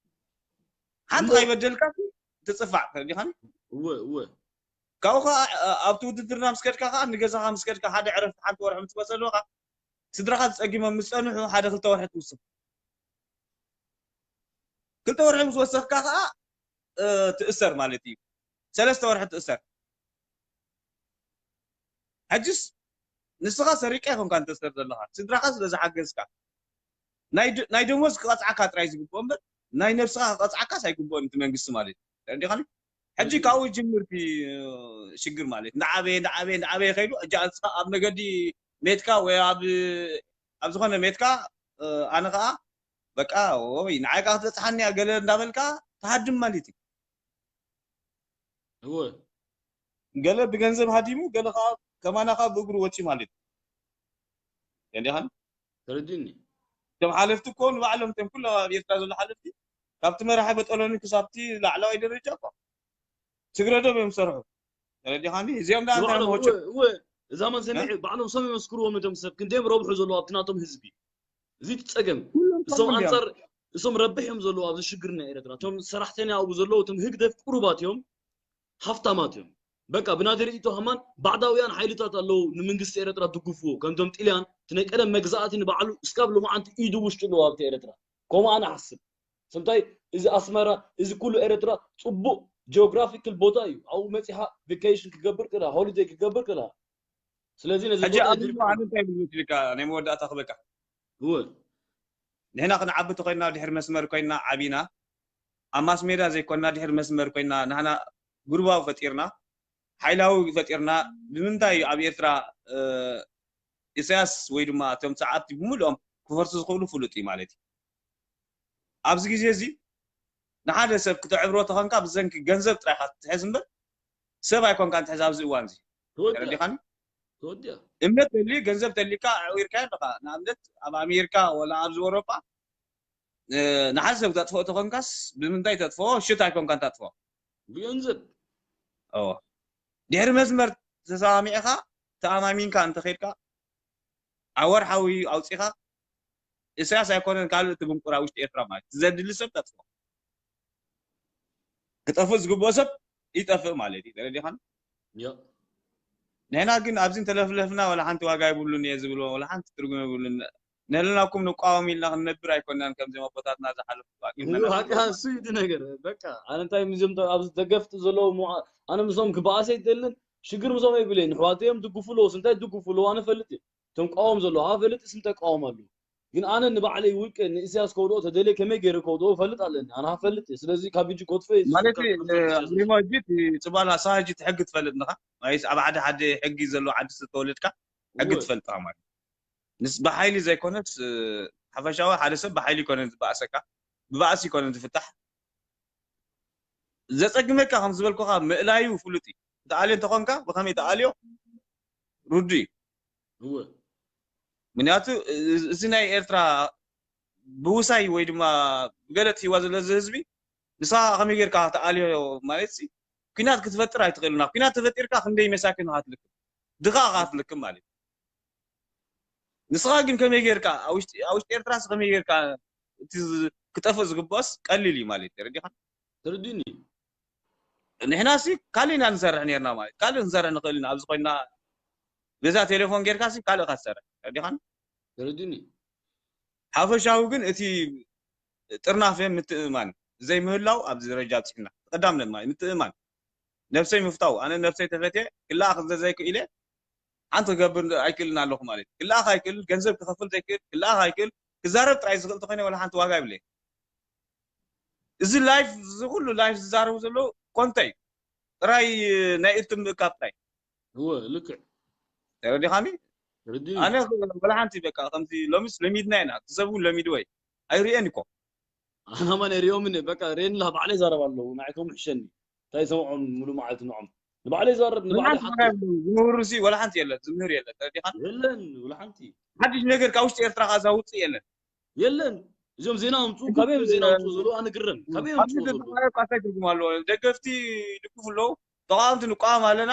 ሓንቲ ከይበደልካ ትፅፋዕ ተረዲኻኒ እወ እወ ካብኡ ከዓ ኣብቲ ውድድርና ምስ ከድካ ከዓ ንገዛኻ ምስ ከድካ ሓደ ዕረፍቲ ሓንቲ ወርሒ ምስ መፀልካ ስድራኻ ዝፀጊሞም ምስ ፀንሑ ሓደ ክልተ ወርሒ ትውስኽ ክልተ ወርሒ ምስ ወሰኽካ ከዓ ትእሰር ማለት እዩ ሰለስተ ወርሒ ትእሰር ሕጅስ ንስኻ ሰሪቀ ይኮንካ እንተስር ዘለኻ ስድራኻ ስለ ዝሓገዝካ ናይ ደሞዝ ክቐፅዓካ ጥራይ ዝግብኦ እምበር ናይ ነብስኻ ክቐፅዓካስ ኣይግብኦን እቲ መንግስቲ ማለት እዩ ተረዲኻኒ ሕጂ ካብኡ ይጅምር እቲ ሽግር ማለት እንዳዓበየ እንዳዓበየ እንዳዓበየ ከይዱ ሕጂ ኣንስኻ ኣብ መገዲ ሜትካ ወይ ኣብ ኣብ ዝኾነ ሜትካ ኣነ ከዓ በቃ ወይ ንዓይ ከዓ ክትበፅሓኒ እያ ገለ እንዳበልካ ትሃድም ማለት እዩ እወ ገለ ብገንዘብ ሃዲሙ ገለ ከዓ ከማና ከዓ ብእግሩ ወፂ ማለት እዩ እንዲኻን ተረዲኒ እቶም ሓለፍቲ እኮ ንባዕሎም እቶም ኩሎም ኣብ ኤርትራ ዘሎ ሓለፍቲ ካብቲ መራሒ በጠሎኒ ክሳብቲ ላዕለዋይ ደረጃ እኮ ትግረዶም እዮም ዝሰርሑ ተረዲኻኒ እዚኦም ዳ እንታይ ንባዕሎም መወቸው እወ እወ እዛ መን ሰሚዕ ባዕሎም ሰም ይመስክርዎም እቶም ሰብ ክንደዮም ረብሑ ዘለዉ ኣብቲ ናቶም ህዝቢ እዚ እቲ ፀገም ኩሎም እሶም ሰላም እዮም ኣንፃር እሶም ረብሕ እዮም ዘለዉ ኣብዚ ሽግር ናይ ኤረትራ እቶም ሰራሕተኛ ኣብኡ ዘለዉ እቶም ህግደፍ ቁሩባት እዮም ሃፍታማት እዮም በቃ ብናተይ ርእይቶ ከማን ባዕዳውያን ሓይልታት ኣለዉ ንመንግስቲ ኤረትራ ድግፍዎ ከምቶም ጥልያን እቲ ናይ ቀደም መግዛእቲ ንባዕሉ እስካብ ሎማዓንቲ ኢዱ ውሽጡ ኣለዉ ኣብቲ ኤረትራ ከምኡ ኣነ ሓስብ ስምታይ እዚ ኣስመራ እዚ ኩሉ ኤረትራ ፅቡቅ ጂኦግራፊካል ቦታ እዩ ኣብኡ መፂኻ ቬኬሽን ክገብር ክላ ሆሊደይ ክገብር ክላ ስለዚ ነዚ ሕጂ ቦታ ኣብዚ ድርቢ ኣነ እንታይ ብል መስልካ ናይ መወዳእታ ክበካ እወ ንሕና ክንዓቢ ተኮይና ድሕሪ መስመር ኮይና ዓቢና ኣብ ማስ ሜዳ ዘይኮንና ድሕሪ መስመር ኮይና ንሕና ጉርባዊ ፈጢርና ሓይላዊ ፈጢርና ብምንታይ ኣብ ኤርትራ እ፣ ኢሳያስ ወይ ድማ እቶም ሰዓብቲ ብምልኦም ክፈርሱ ዝኽእሉ ፍሉጥ እዩ ማለት እዩ ኣብዚ ግዜ እዚ ንሓደ ሰብ ክተዕብሮ ተኾንካ ብዘንኪ ገንዘብ ጥራይካ ትሕዝ እምበር ሰብ ኣይኮንካ ንትሕዝ ኣብዚ እዋን እዚ ተወዲያ ተረዲኻኒ ተወዲያ እምነት ተልዩ ገንዘብ ተልካ ኣዕዊርካ ኣለካ ንኣብነት ኣብ ኣሜሪካ ወላ ኣብዚ ኤውሮጳ እ፣ ንሓደ ሰብ ክተጥፍኦ ተኾንካስ ብምንታይ ተጥፍኦ ሽት ኣይኮንካ ተጥፍኦ ብገንዘብ እዎ ድሕሪ መስመር ተሰማሚዕኻ ተኣማሚንካ እንተኸድካ ኣብ ወርሓዊ ኣውፂኻ ኢሳያስ ኣይኮነን ካልእ እቲ ብንቁራ ውሽጢ ኤርትራ ማለት ዘድሊ ሰብ ተጥፍኦ ክጠፍእ ዝግብኦ ሰብ ይጠፍእ ማለት እዩ ተረዲኻን ያ ንሕና ግን ኣብዚ እንተለፍለፍና ወላ ሓንቲ ዋጋ ይብሉን እየ ዝብሎ ወላ ሓንቲ ትርጉም ይብሉን ንህልናኩም ንቋወም ኢልና ክንነብር ኣይኮናን ከምዚም ኣቦታትና ዝሓለፉ ኣቂምና እሱ እዩ እቲ ነገር በቃ ኣነ እንታይ ምዞም ኣብዚ ደገፍቲ ዘለዉ ምዓ- ኣነ ምስኦም ክበኣስ ኣይደልን ሽግር ምስኦም የብለይ ንሕዋተዮም ድግፉ ኣለዎ ስንታይ ድግፉ ኣለዎ ኣነ ፈልጥ እየ እቶም ቃወም ዘለዉ ሃ ፈልጥ ስንታይ ቃወም ኣለዉ ግን ኣነ ንባዕለይ ውልቀ ንእስያስ ከውድኦ ተደልየ ከመይ ገይረ ከውድኦ ፈልጥ ኣለኒ ኣነ ሃ ፈልጥ እየ ስለዚ ካብ ሕጂ ኮትፈ ማለት ሪሞ ሕጂ እቲ ፅባል ኣሳ ሕጂ እቲ ሕጊ ትፈልጥ ንኻ ወይስ ኣብ ሓደ ሓደ ሕጊ ዘለዎ ዓዲ ዝተወለድካ ሕጊ ትፈልጥ ማለት ንስ ብሓይሊ ዘይኮነስ ሓፈሻዊ ሓደ ሰብ ብሓይሊ ይኮነ ዝበኣሰካ ብባእሲ ይኮነ ዝፍታሕ ዘፀግመካ ከም ዝበልኩካ ምእላዩ ፍሉጥ እዩ ተኣልዮ እንተኾንካ ብኸመይ ተኣልዮ ርዱ እዩ እወ ምክንያቱ እዚ ናይ ኤርትራ ብውሳይ ወይ ድማ ብገለጥ ሂዋ ዘሎ እዚ ህዝቢ ንስኻ ከመይ ጌርካ ተኣልዮ ማለት ሲ ኩናት ክትፈጥር ኣይትኽእልና ኩናት ተፈጢርካ ክንደይ መሳኪን ክትልክም ድኻ ክትልክም ማለት ንስኻ ግን ከመይ ጌርካ ኣብ ውሽጢ ኣብ ውሽጢ ኤርትራስ ከመይ ጌርካ እቲ ዝ- ክጠፍእ ዝግብኦስ ቀሊል እዩ ማለት ተረዲኻ ተረዲኒ ንሕናሲ ካልእ ኢና ንሰርሕ ነርና ማለት ካልእ ክንሰርሕ ንኽእል ኢና ኣብዚ ኮይና በዛ ቴሌፎን ጌርካሲ ካልእ ኢኻ ትሰርሕ ተረዲኻን ተረዲኒ ሓፈሻዊ ግን እቲ ጥርናፈ ምትእምማን ዘይምህላው ኣብዚ ደረጃ ኣብፅሕና ቀዳምነት ማለት ምትእምማን ነብሰይ ምፍታው ኣነ ነብሰይ ተፈትየ ክላኣኽ ዘዘይክኢለ ሓንቲ ክገብር ኣይክእልን ኣለኹ ማለት እዩ። ክለኣኽ ኣይክእል፣ ገንዘብ ክኸፍል ዘይክእል፣ ክለኣኽ ኣይክእል፣ ክዛረብ ጥራይ ዝኽእል ተኾይነ ወላ ሓንቲ ዋጋ የብለይ። እዚ ላይፍ፣ እዚ ኩሉ ላይፍ ዝዛረቡ ዘለዉ ኮንተ እዩ። ጥራይ ናይ እትም ምእካብ ጥራይ። እወ ልክዕ ተረዲኻኒ? ርድዩ ኣነ ወላ ሓንቲ በቃ ከምዚ ሎሚስ ለሚድና ኢና፣ እቲ ሰብ እውን ለሚድዎ እዩ። ኣይርእየን እኮ። ኣናማ ናይ ሪኦምን በቃ ሬንላ ባዕለይ ይዛረብ ኣለዉ። ንዓይቶም ሕሸኒ እንታይ ሰምዖም ሙሉ መዓልቲ ንዖም ንባዕለይ ይዛረብ ንባዕለይ ሓንቲ ዝምህሩ ሲ ወላ ሓንቲ የለን፣ ዝምህር የለን። ተረዲኻኒ? የለን ውላ ሓንቲ ሓድሽ ነገር ካብ ውሽጢ ኤርትራ ከኣ ዘውፅእ የለን። የለን። እዚኦም ዜና ኣምፁ ካበዮም ዜና ኣምፁ ዘለዉ ኣነ ግረም ካበዮም ኣምፁ ዘለዉ ቃሳይ ትርጉም ኣለዎ። ደገፍቲ ይድግፉ ኣለዉ፣ ተቃወምቲ ንቃወም ኣለና።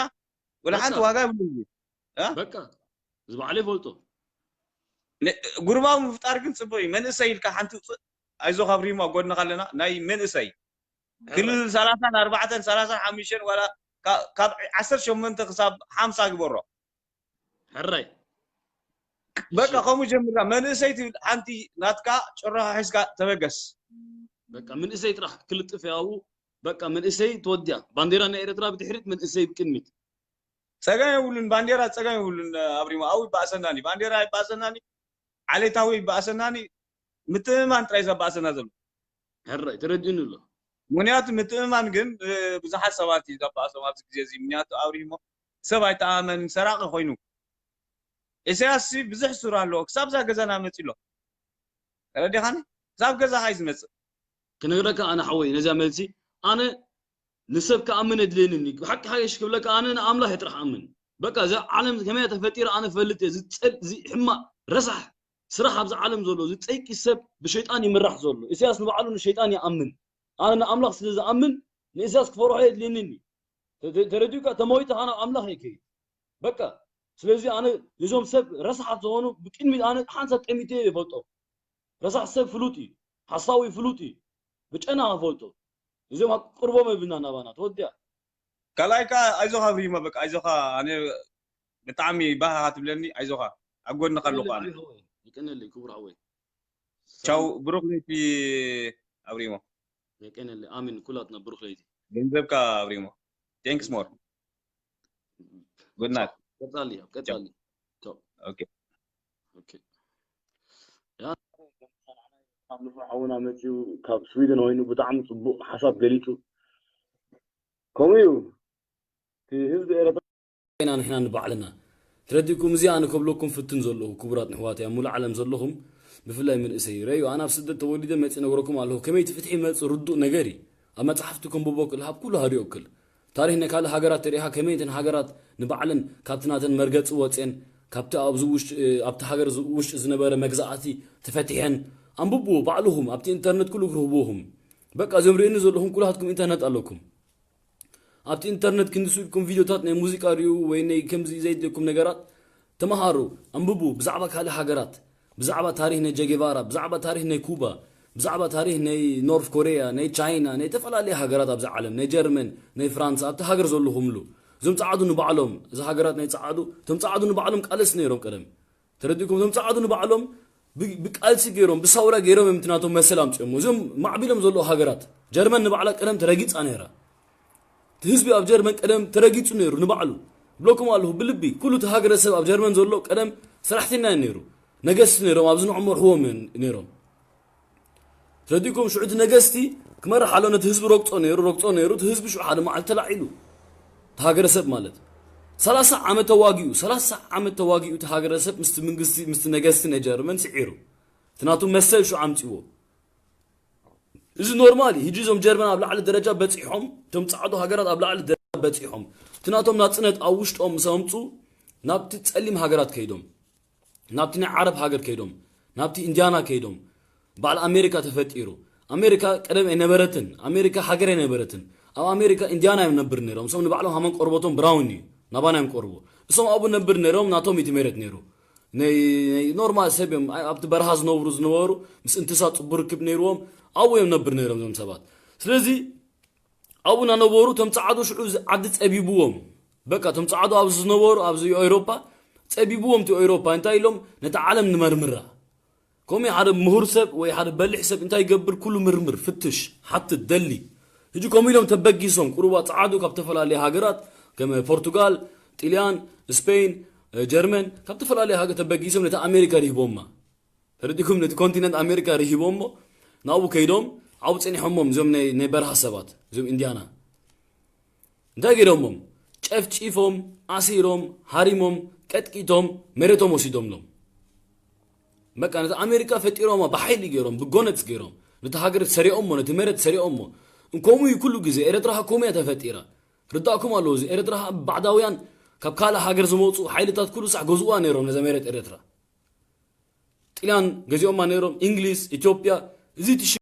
ወላ ሓንቲ ዋጋ የብሉ። በቃ እዚ ባዕለይ ይፈልጦ። ጉርባዊ ምፍጣር ግን ፅቡቅ እዩ። መንእሰይ ኢልካ ሓንቲ ውፅእ፣ ኣይዞ ካብ ሪሞ ጎድንካ ኣለና። ናይ መንእሰይ ክልል ሰላሳን ኣርባዕተን ሰላሳን ሓሙሽተን ዋላ ካብ ዓሰርተ ሸሞንተ ክሳብ ሓምሳ ግበሮ። ሕራይ በቃ ከምኡ ጀምራ። መንእሰይ ትብል ሓንቲ ናትካ ጭራሖ ሒዝካ ተበገስ። በቃ መንእሰይ ጥራሕ ክልጥፍ ያው በቃ መንእሰይ ተወዲያ። ባንዴራ ናይ ኤርትራ ብድሕሪት መንእሰይ ብቅድሚት። ጸገም የብሉን። ባንዴራ ጸገም የብሉን። ኣብሪሞ ኣው ይባእሰናኒ፣ ባንዴራ ይባእሰናኒ፣ ዓሌታዊ ይባእሰናኒ፣ ምትእምማን ጥራይ ዘባእሰና ዘሎ። ሕራይ ተረዲኡኒ ኣሎ። ምክንያቱ ምትእምማን ግን ብዙሓት ሰባት እዩ ዘባእሶም ኣብዚ ግዜ እዚ። ምክንያቱ ኣብሪሞ ሰብ ኣይተኣመን፣ ሰራቂ ኮይኑ። ኢሳያስ ብዙሕ ሱር ኣለዎ። ክሳብ እዛ ገዛና መፂ ኣሎ። ተረዲኻኒ? ክሳብ ገዛኻ እዩ ዝመፅእ። ክነግረካ ኣነ ሓወይ ነዚኣ መልሲ ኣነ ንሰብ ክኣምን የድልየንን እዩ። ብሓቂ ሓየሽ ክብለካ ኣነ ንኣምላኽ እየ ጥራሕ ኣምን። በቃ እዛ ዓለም ከመይ እያ ተፈጢራ ኣነ ፈልጥ እየ። ዝፀል እዚ ሕማቕ ረሳሕ ስራሕ ኣብዚ ዓለም ዘሎ ዝፀይቂ ሰብ ብሸይጣን ይምራሕ ዘሎ። ኢሳያስ ንባዕሉ ንሸይጣን ይኣምን። ኣነ ንኣምላኽ ስለ ዝኣምን ንኢሳያስ ክፈርሖ የድልየንን እዩ። ተረዲኡካ ተመዊትኻ ናብ ኣምላኽ እየ ከይድ በቃ። ስለዚ ኣነ ነዞም ሰብ ረሳሓት ዝኾኑ ብቅድሚት ኣነ ሓንሳብ ጠሚተ እየ ይፈልጦ። ረሳሕ ሰብ ፍሉጥ እዩ፣ ሓሳዊ ፍሉጥ እዩ። ብጨና ፈልጦ እዚኦም ቅርቦም የብልና ናባና ተወዲያ። ካልኣይ ከዓ ኣይዞኻ ብሪሞ በቃ ኣይዞኻ ኣነ ብጣዕሚ ባህ ትብለኒ ኣይዞኻ ኣብ ጎንኻ ኣለኹ ኣነ። ይቀነለይ ክቡር ሓወይ። ቻው ብሩክ ለይቲ ኣብሪሞ። የቀነለይ ኣሚን ኩላትና ብሩክ ለይቲ። ገንዘብካ ኣብሪሞ። Thanks more. Good night. ቀጻሊ ቀጻሊ። Okay. ሓውና መፂኡ ካብ ስዊድን ኮይኑ ብጣዕሚ ፅቡቅ ሓሳብ ገሊፁ። ከምኡ እዩ እቲ ህዝቢ ኤረትራ ኢና ንሕና ንባዕልና። ተረዲእኩም? እዚኣ ኣነ ከብለኩም ፍትን ዘለኹ ክቡራት ንሕዋተይ ኣብ ሙሉእ ዓለም ዘለኹም ብፍላይ መንእሰይ ረዩ። ኣነ ኣብ ስደት ተወሊደ መፂ ነግረኩም ኣለኹ ከመይ እቲ ፍትሒ ይመፅእ ርዱእ ነገር እዩ። ኣብ መፅሓፍቲ ከንብቦ ክል ሃብ ኩሉ ሃሪኦ ክል ታሪኽ ናይ ካልእ ሃገራት ተሪኢኻ ከመይ እተን ሃገራት ንባዕለን ካብቲ ናተን መርገፂ ወፅየን ካብቲ ኣብዚ ውሽጢ ኣብቲ ሃገር ውሽጢ ዝነበረ መግዛእቲ ተፈቲሐን ኣንብብዎ ባዕልኹም ኣብቲ ኢንተርነት ኩሉ ክረኽብዎም። በቃ እዞም ርእኒ ዘለኹም ኩላትኩም ኢንተርነት ኣለኩም። ኣብቲ ኢንተርነት ክንዲ ስኢልኩም ቪድዮታት ናይ ሙዚቃ ሪኡ ወይ ናይ ከምዚ ዘየድልየኩም ነገራት ተመሃሩ፣ ኣንብቡ ብዛዕባ ካልእ ሃገራት፣ ብዛዕባ ታሪኽ ናይ ጀጌቫራ፣ ብዛዕባ ታሪኽ ናይ ኩባ፣ ብዛዕባ ታሪኽ ናይ ኖርት ኮርያ፣ ናይ ቻይና፣ ናይ ዝተፈላለየ ሃገራት ኣብዚ ዓለም፣ ናይ ጀርመን፣ ናይ ፍራንስ፣ ኣብቲ ሃገር ዘለኹምሉ እዞም ጸዓዱ ንባዕሎም፣ እዚ ሃገራት ናይ ጸዓዱ፣ እቶም ጸዓዱ ንባዕሎም ቃለስቲ ነይሮም ቀደም። ተረዲእኩም? እቶም ጸዓዱ ንባዕሎም ብቃልሲ ገይሮም ብሳውራ ገይሮም እዮም ናቶም መሰል ኣምፅኦሞ። እዞም ማዕቢሎም ዘለዉ ሃገራት ጀርመን ንባዕላ ቀደም ተረጊፃ ነይራ። እቲ ህዝቢ ኣብ ጀርመን ቀደም ተረጊፁ ነይሩ ንባዕሉ። ብለኩም ኣለኹ ብልቢ ኩሉ እቲ ሃገረሰብ ኣብ ጀርመን ዘሎ ቀደም ሰራሕተኛ እዩ ነይሩ። ነገስቲ ነይሮም ኣብዚ ንዕሞርሕዎም ነይሮም። ተረዲእኩም? ሽዑ እቲ ነገስቲ ክመርሕ ኣሎ ነቲ ህዝቢ ረግፆ ነይሩ ረግፆ ነይሩ እቲ ህዝቢ ሽዑ ሓደ መዓልቲ ተላዒሉ። እቲ ሃገረሰብ ማለት ሰላሳ ዓመት ተዋጊኡ ሰላሳ ዓመት ተዋጊኡ እቲ ሃገረሰብ ምስቲ መንግስቲ ምስቲ ነገስቲ ናይ ጀርመን ስዒሩ እቲ ናቱ መሰል ሽዑ ኣምፅዎ። እዚ ኖርማል እዩ። ሕጂ እዞም ጀርመን ኣብ ላዕሊ ደረጃ በፂሖም እቶም ፃዕዱ ሃገራት ኣብ ላዕሊ ደረጃ በፂሖም እቲ ናቶም ናፅነት ኣብ ውሽጦም ምስ ኣምፁ ናብቲ ፀሊም ሃገራት ከይዶም ናብቲ ናይ ዓረብ ሃገር ከይዶም ናብቲ ኢንዲያና ከይዶም በዓል ኣሜሪካ ተፈጢሩ። ኣሜሪካ ቀደም ኣይነበረትን። ኣሜሪካ ሃገር ኣይነበረትን። ኣብ ኣሜሪካ ኢንዲያና እዮም ነብር ነይሮም። እሶም ንባዕሎም ሃመን ቆርበቶም ብራውን እዩ ናባና እዮም ቆርቦ። እሶም ኣብኡ ነብር ነይሮም ናቶም እቲ መሬት ነይሩ። ናይ ኖርማል ሰብ እዮም ኣብቲ በረሃ ዝነብሩ ዝነበሩ ምስ እንትሳ ፅቡር ርክብ ነይርዎም ኣብኡ እዮም ነብር ነይሮም እዞም ሰባት። ስለዚ ኣብኡ እናነበሩ እቶም ፃዕዱ ሽዑ ዓዲ ፀቢብዎም። በቃ እቶም ፃዕዱ ኣብዚ ዝነበሩ ኣብዚ ኤውሮፓ ፀቢብዎም እቲ ኤውሮፓ እንታይ ኢሎም ነቲ ዓለም ንመርምራ። ከምኡ ሓደ ምሁር ሰብ ወይ ሓደ በሊሕ ሰብ እንታይ ይገብር ኩሉ ምርምር ፍትሽ ሓትት ደሊ። ሕጂ ከምኡ ኢሎም ተበጊሶም ቁሩባ ፃዕዱ ካብ ዝተፈላለዩ ሃገራት ከም ፖርቱጋል፣ ጢልያን፣ ስፔን፣ ጀርመን፣ ካብ ዝተፈላለዩ ሃገር ተበጊሶም ነቲ ኣሜሪካ ርሂቦማ። ተረዲኩም? ነቲ ኮንቲነንት ኣሜሪካ ርሂቦሞ ናብኡ ከይዶም ኣብኡ ጸኒሖሞም። እዚኦም ናይ ናይ በረኻ ሰባት፣ እዚኦም ኢንዲያና እንታይ ገይሮሞም? ጨፍጪፎም፣ ኣሲሮም፣ ሃሪሞም፣ ቀጥቂጦም፣ መሬቶም ወሲዶምሎም። በቃ ነቲ ኣሜሪካ ፈጢሮማ ብሓይሊ ገይሮም፣ ብጎነጽ ገይሮም፣ ነቲ ሃገር ሰሪኦሞ፣ ነቲ መሬት ሰሪኦሞ። እንኮሙ እዩ ኩሉ ግዜ። ኤረትራ ከምኡ እያ ተፈጢራ። ርዳእኩም ኣለዎ እዚ። ኤረትራ ባዕዳውያን፣ ካብ ካልእ ሃገር ዝመጹ ሓይልታት ኩሉ ሳዕ ገዝኡዋ ነይሮም ነዛ መሬት ኤረትራ። ጥልያን ገዚኦማ ነይሮም፣ እንግሊዝ፣ ኢትዮጵያ። እዚ እቲ